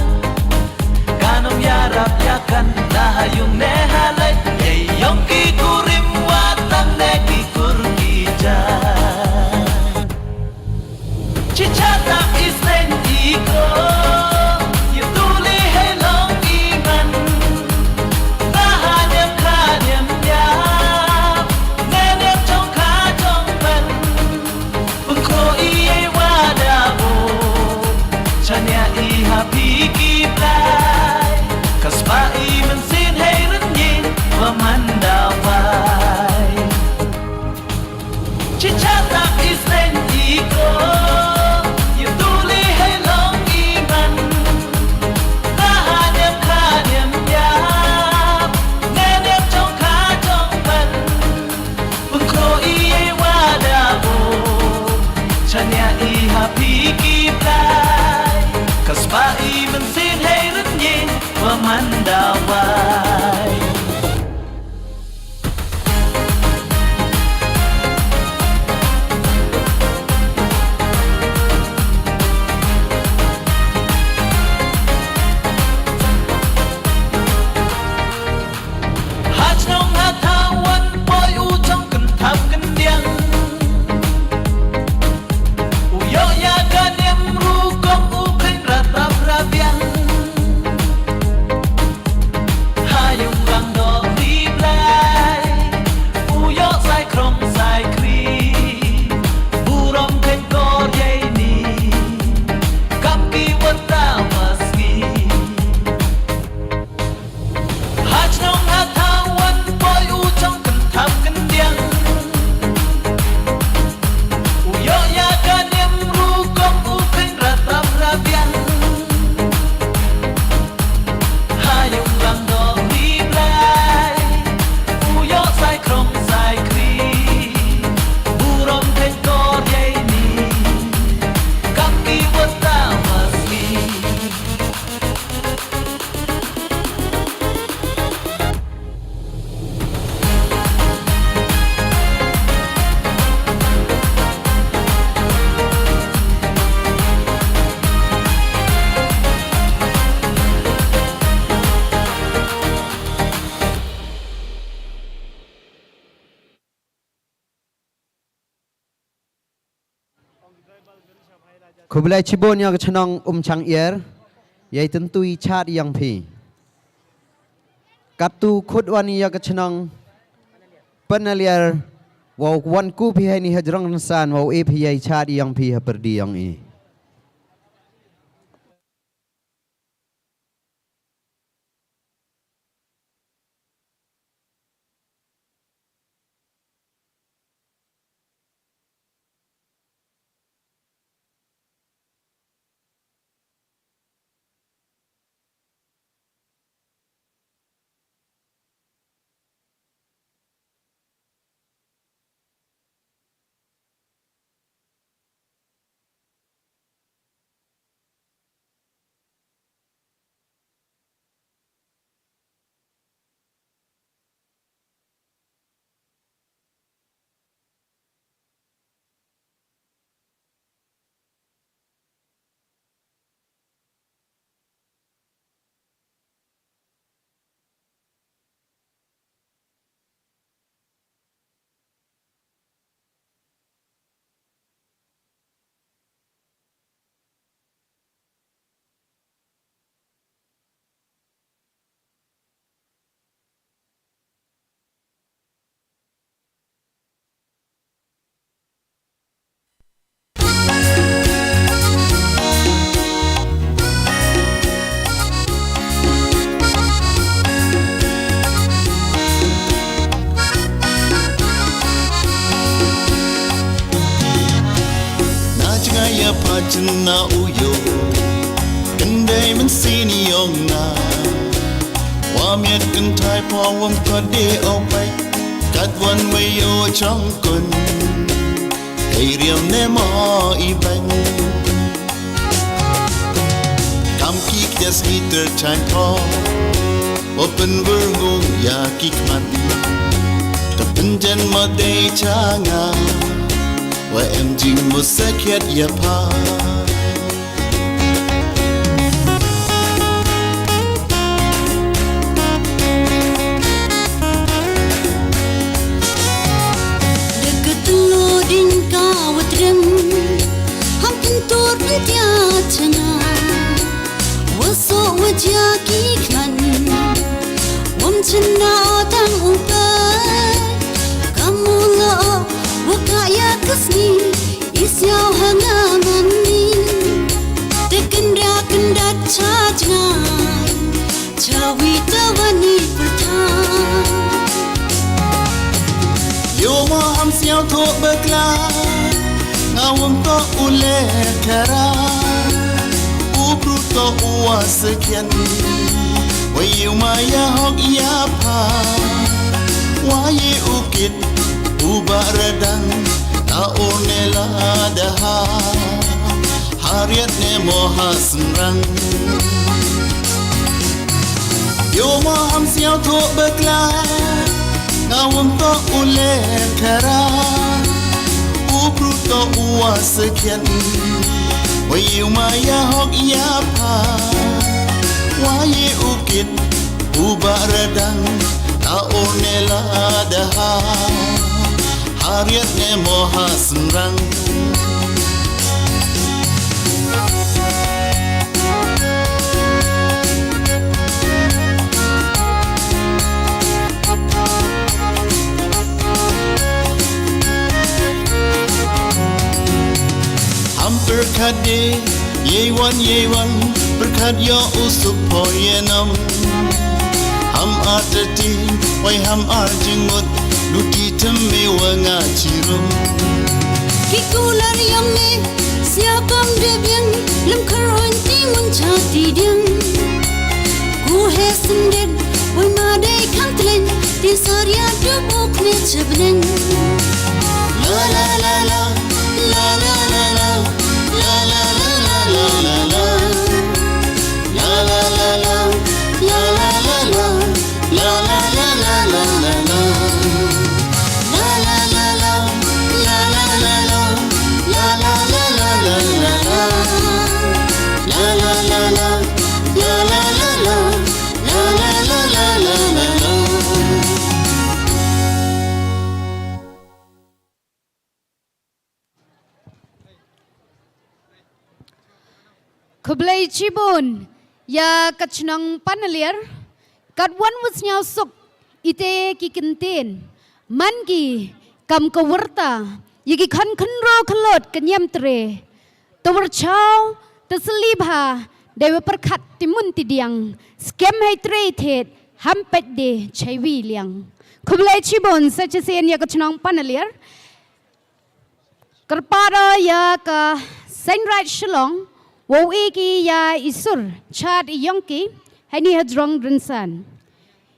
Ka nong yarap yakan, la ha yung ne ha lai, yei yong ki kurim wa tang ne ki kur ki jait. Chichat tap i seng i ko, yatuli hei long i man. Ba ha niam kha niam yap, ne niam chong kha chong man. Pynkhro i ei wa da bo, chania i ha phi ki blai. Ka spah i mynsiem hei rynñieng, wa man da wai. Chichat tap i seng i ko, yatuli hei long i man. Ba ha niam kha niam yap, ne niam chong kha chong man. Pynkhro i ei wa da bo, chania i ha phi ki blai. Ka spah i mynsiem hei rynñieng, wa man da wai. Ha chnong ha thaw wan poi u chong kynthap kyndiang. U yoh ya ka niam rukom u kheiñ ra tap ra biang. Ha yung rang doh ri blai, u yoh sai khrong sai khri, burom kheiñ kor yei ni, kam ki wyrta wa sngi. Ha chnong ha thaw wan poi u chong kynthap kyndiang. U yoh ya ka niam rukom u kheiñ ra tap ra biang. Ha yung rang doh ri blai, u yoh sai khrong sai khri, burom kheiñ kor yei ni, kam ki wyrta wa sngi. Khublei chibun ya ka chnong Umchang Ier, yei tyntu i chaad yong phi. Kattu khut wan ya ka chnong Panaliar, wow wan ku phi hei ni hajrong nsan, wow e phi yei chaad yong phi ha pyrdi yong i. Na jngai ya pha chynna u yoh, kyndei mynsiem yong nga. Wa Miat kynthai pawang wam kode o pai. Kat wan wei o chong kun. Hei riam ne mo i bang. Kam ki kias meter time paw. Open wur ngu ya ki khmat. Ka pynjan mo dei cha nga. Wa em jing mo sakhiat ya pha. Da ka tynlo ding ka wa trem, ham pyntur pyntia chana, wa soh wa jia ki khlan, wam chynna o tang u pe, kam u lo, wa ka ya ka sngi, i siaw ha nga man ni, te kynda kyndat cha jngai. Chawi tawani pyrthai. Yo mo ham siaw thoh bakla. Nga wam toh u le khara. U bru toh u wa sakhian. Wa ye u ma ya hok ya pha. Wa ye u kit u ba radang. Ta u ne la da ha. Hariat ne mo ha synrang. Yo mo ham siaw thoh bakla. Nga wam toh u le khara. U bru toh u wa sakhian. Wa ye u ma ya hok ya pha. Wa ye u kit u ba radang. Ta u ne la da ha. Hariat ne mo ha synrang. Ham pyrkhat de, ye wan, ye wan, pyrkhat yo u suk poi ye nam. Ham ar tati, wai ham ar jingmut, luti tem me wa nga chirum. Ki kular yong me, sia pam de biang, lem kar on ti mun cha ti diang. Ku he sendet, wai ma dei khang tlen, ti saria du buk ne chebneng. La la la la, la la la la, la la la la la la. La la la la, la la la la, la la la la la la la. La la la la, la la la la, la la la la la la la. La la la la, la la la la, la la la la la la la. Khublei chibun, ya ka chnong Panaliar, katwan wa sniaw suk, ite ki kyntien, man ki kam ka wyrta, ya ki khon khynroo khlot ka niam tre, ta wyrchaw, ta sylli bha, dei wa pyrkhat ti mun ti diang, skem hei tre thied, ham peit de chai wi liang. Khublei chibun, sa chisien ya ka chnong Panaliar, Kyrpad o ya ka Seiñraij Shillong, wow e ki ya i sur, chaad i yong ki, heini hajrong rynsan.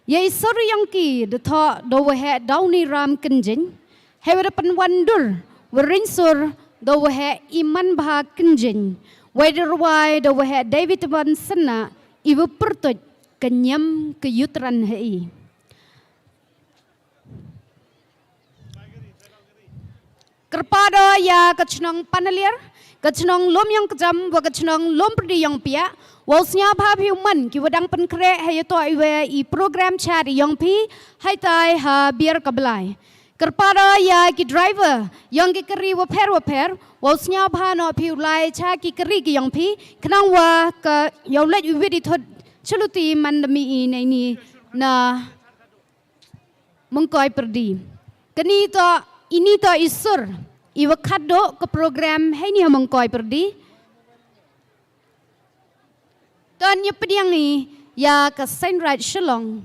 Ya i sur yong ki, da thoh, da waheh Downy Ram Kynjing, hei wa da pynwandur, wa riñ sur, da waheh Imanbha Kynjing, wei da rwai, da waheh David Wan Sena, i wa pyrtuid, ka niam ka yutran ha i. Kyrpad o ya ka chnong Panaliar, ka chnong Lumyong Kjam, wa ka chnong Lumpyrdi yong pia, wow sniaw bha phi u man, ki wa dang pynkhreh, hei ya toh i wa i program chaad i yong phi, hei tai ha biar ka blai. Kyrpad o ya ki driver, yong ki kari wa pher wa pher, wow sniaw bha noh phi u lai cha ki kari ki yong phi, khnang wa ka yow leit u wit i thut, chuluti man da mi i nei ni na Mongkoi Pyrdi. Kani toh, ini toh i sur, i wa khatduh ka program heini ha Mongkoi Pyrdi. Ton ya pdiang i, ya ka Seiñraij Shillong.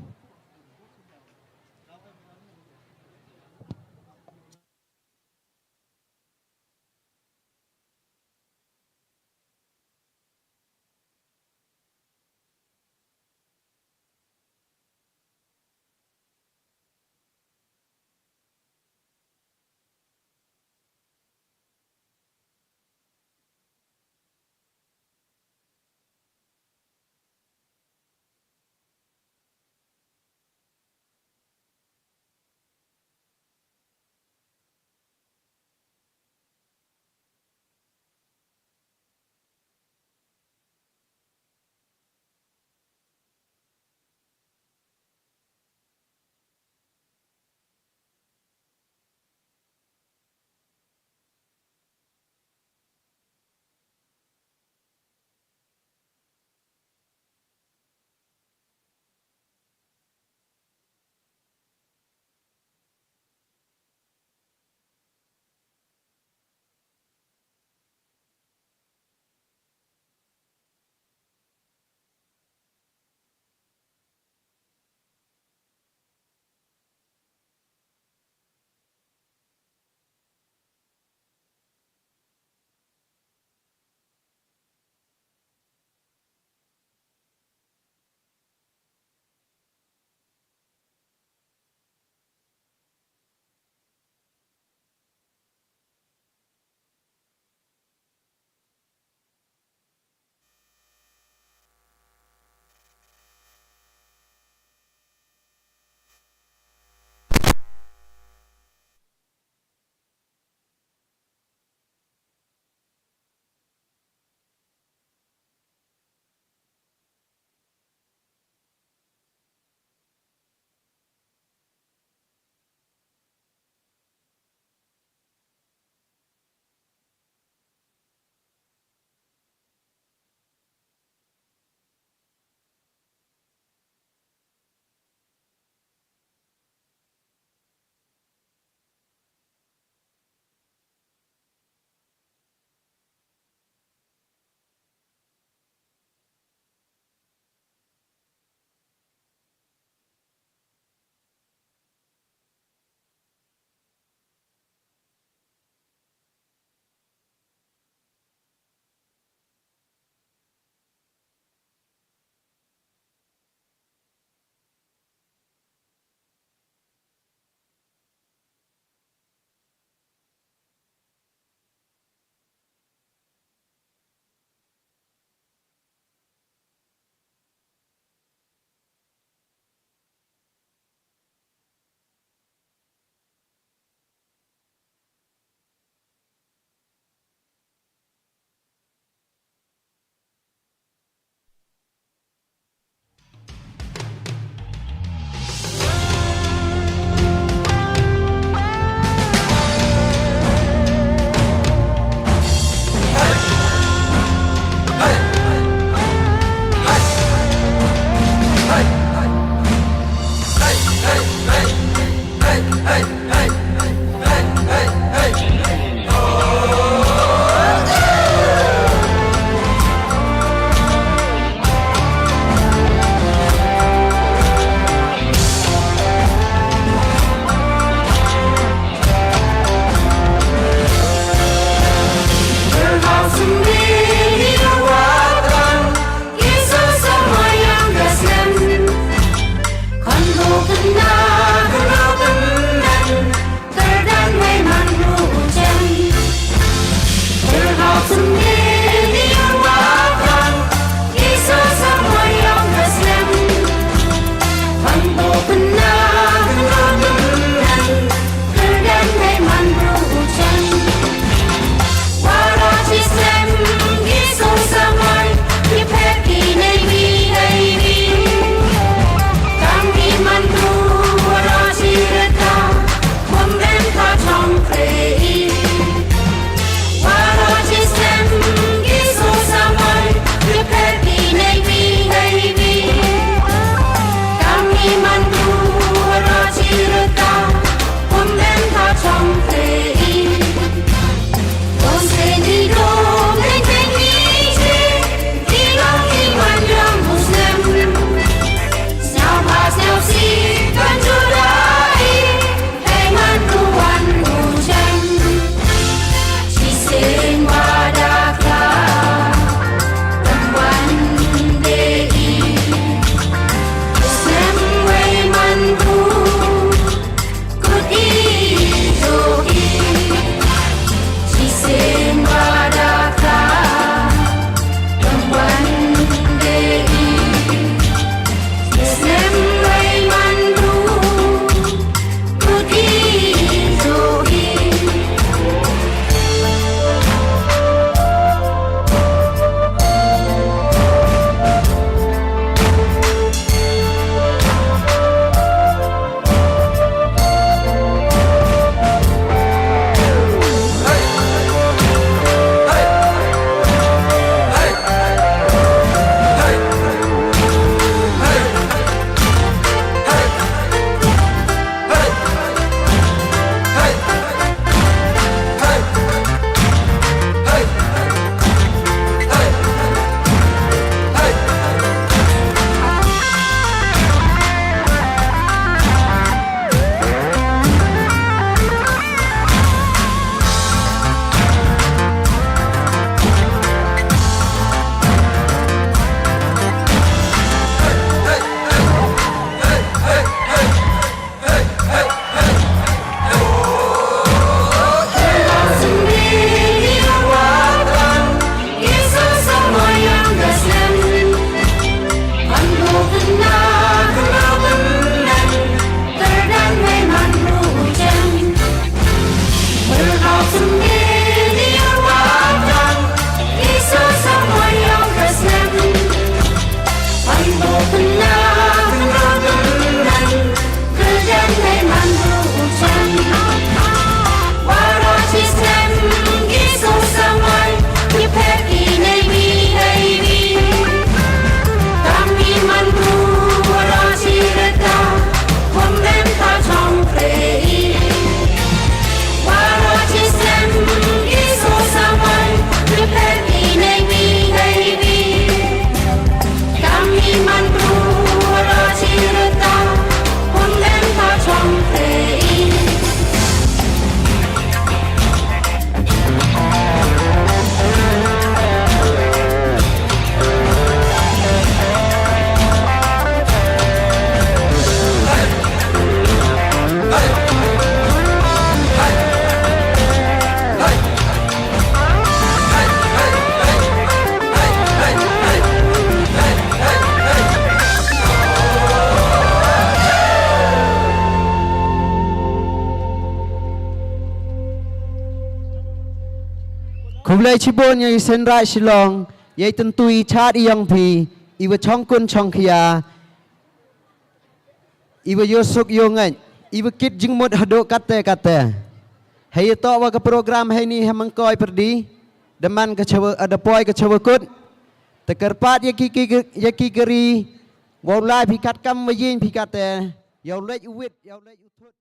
Khublei chibun ya i Seiñraij Shillong, ya i tyntu i chaad i yong phi, iwa chongkun chongkhia, iwa yoosuk yoongait, iwa kit jingmut hadooh kattæ kattæ. Heiyatoh wa ka program heini ha Mynkoi pyrdi, da man ka chawa, da poi ka chawa kut. Tæ kyrpaad ya ki, ki, ya ki kari, wow lai phi katkam wa yiñ phi kattæ, yow lait u wit, yow lait u thut.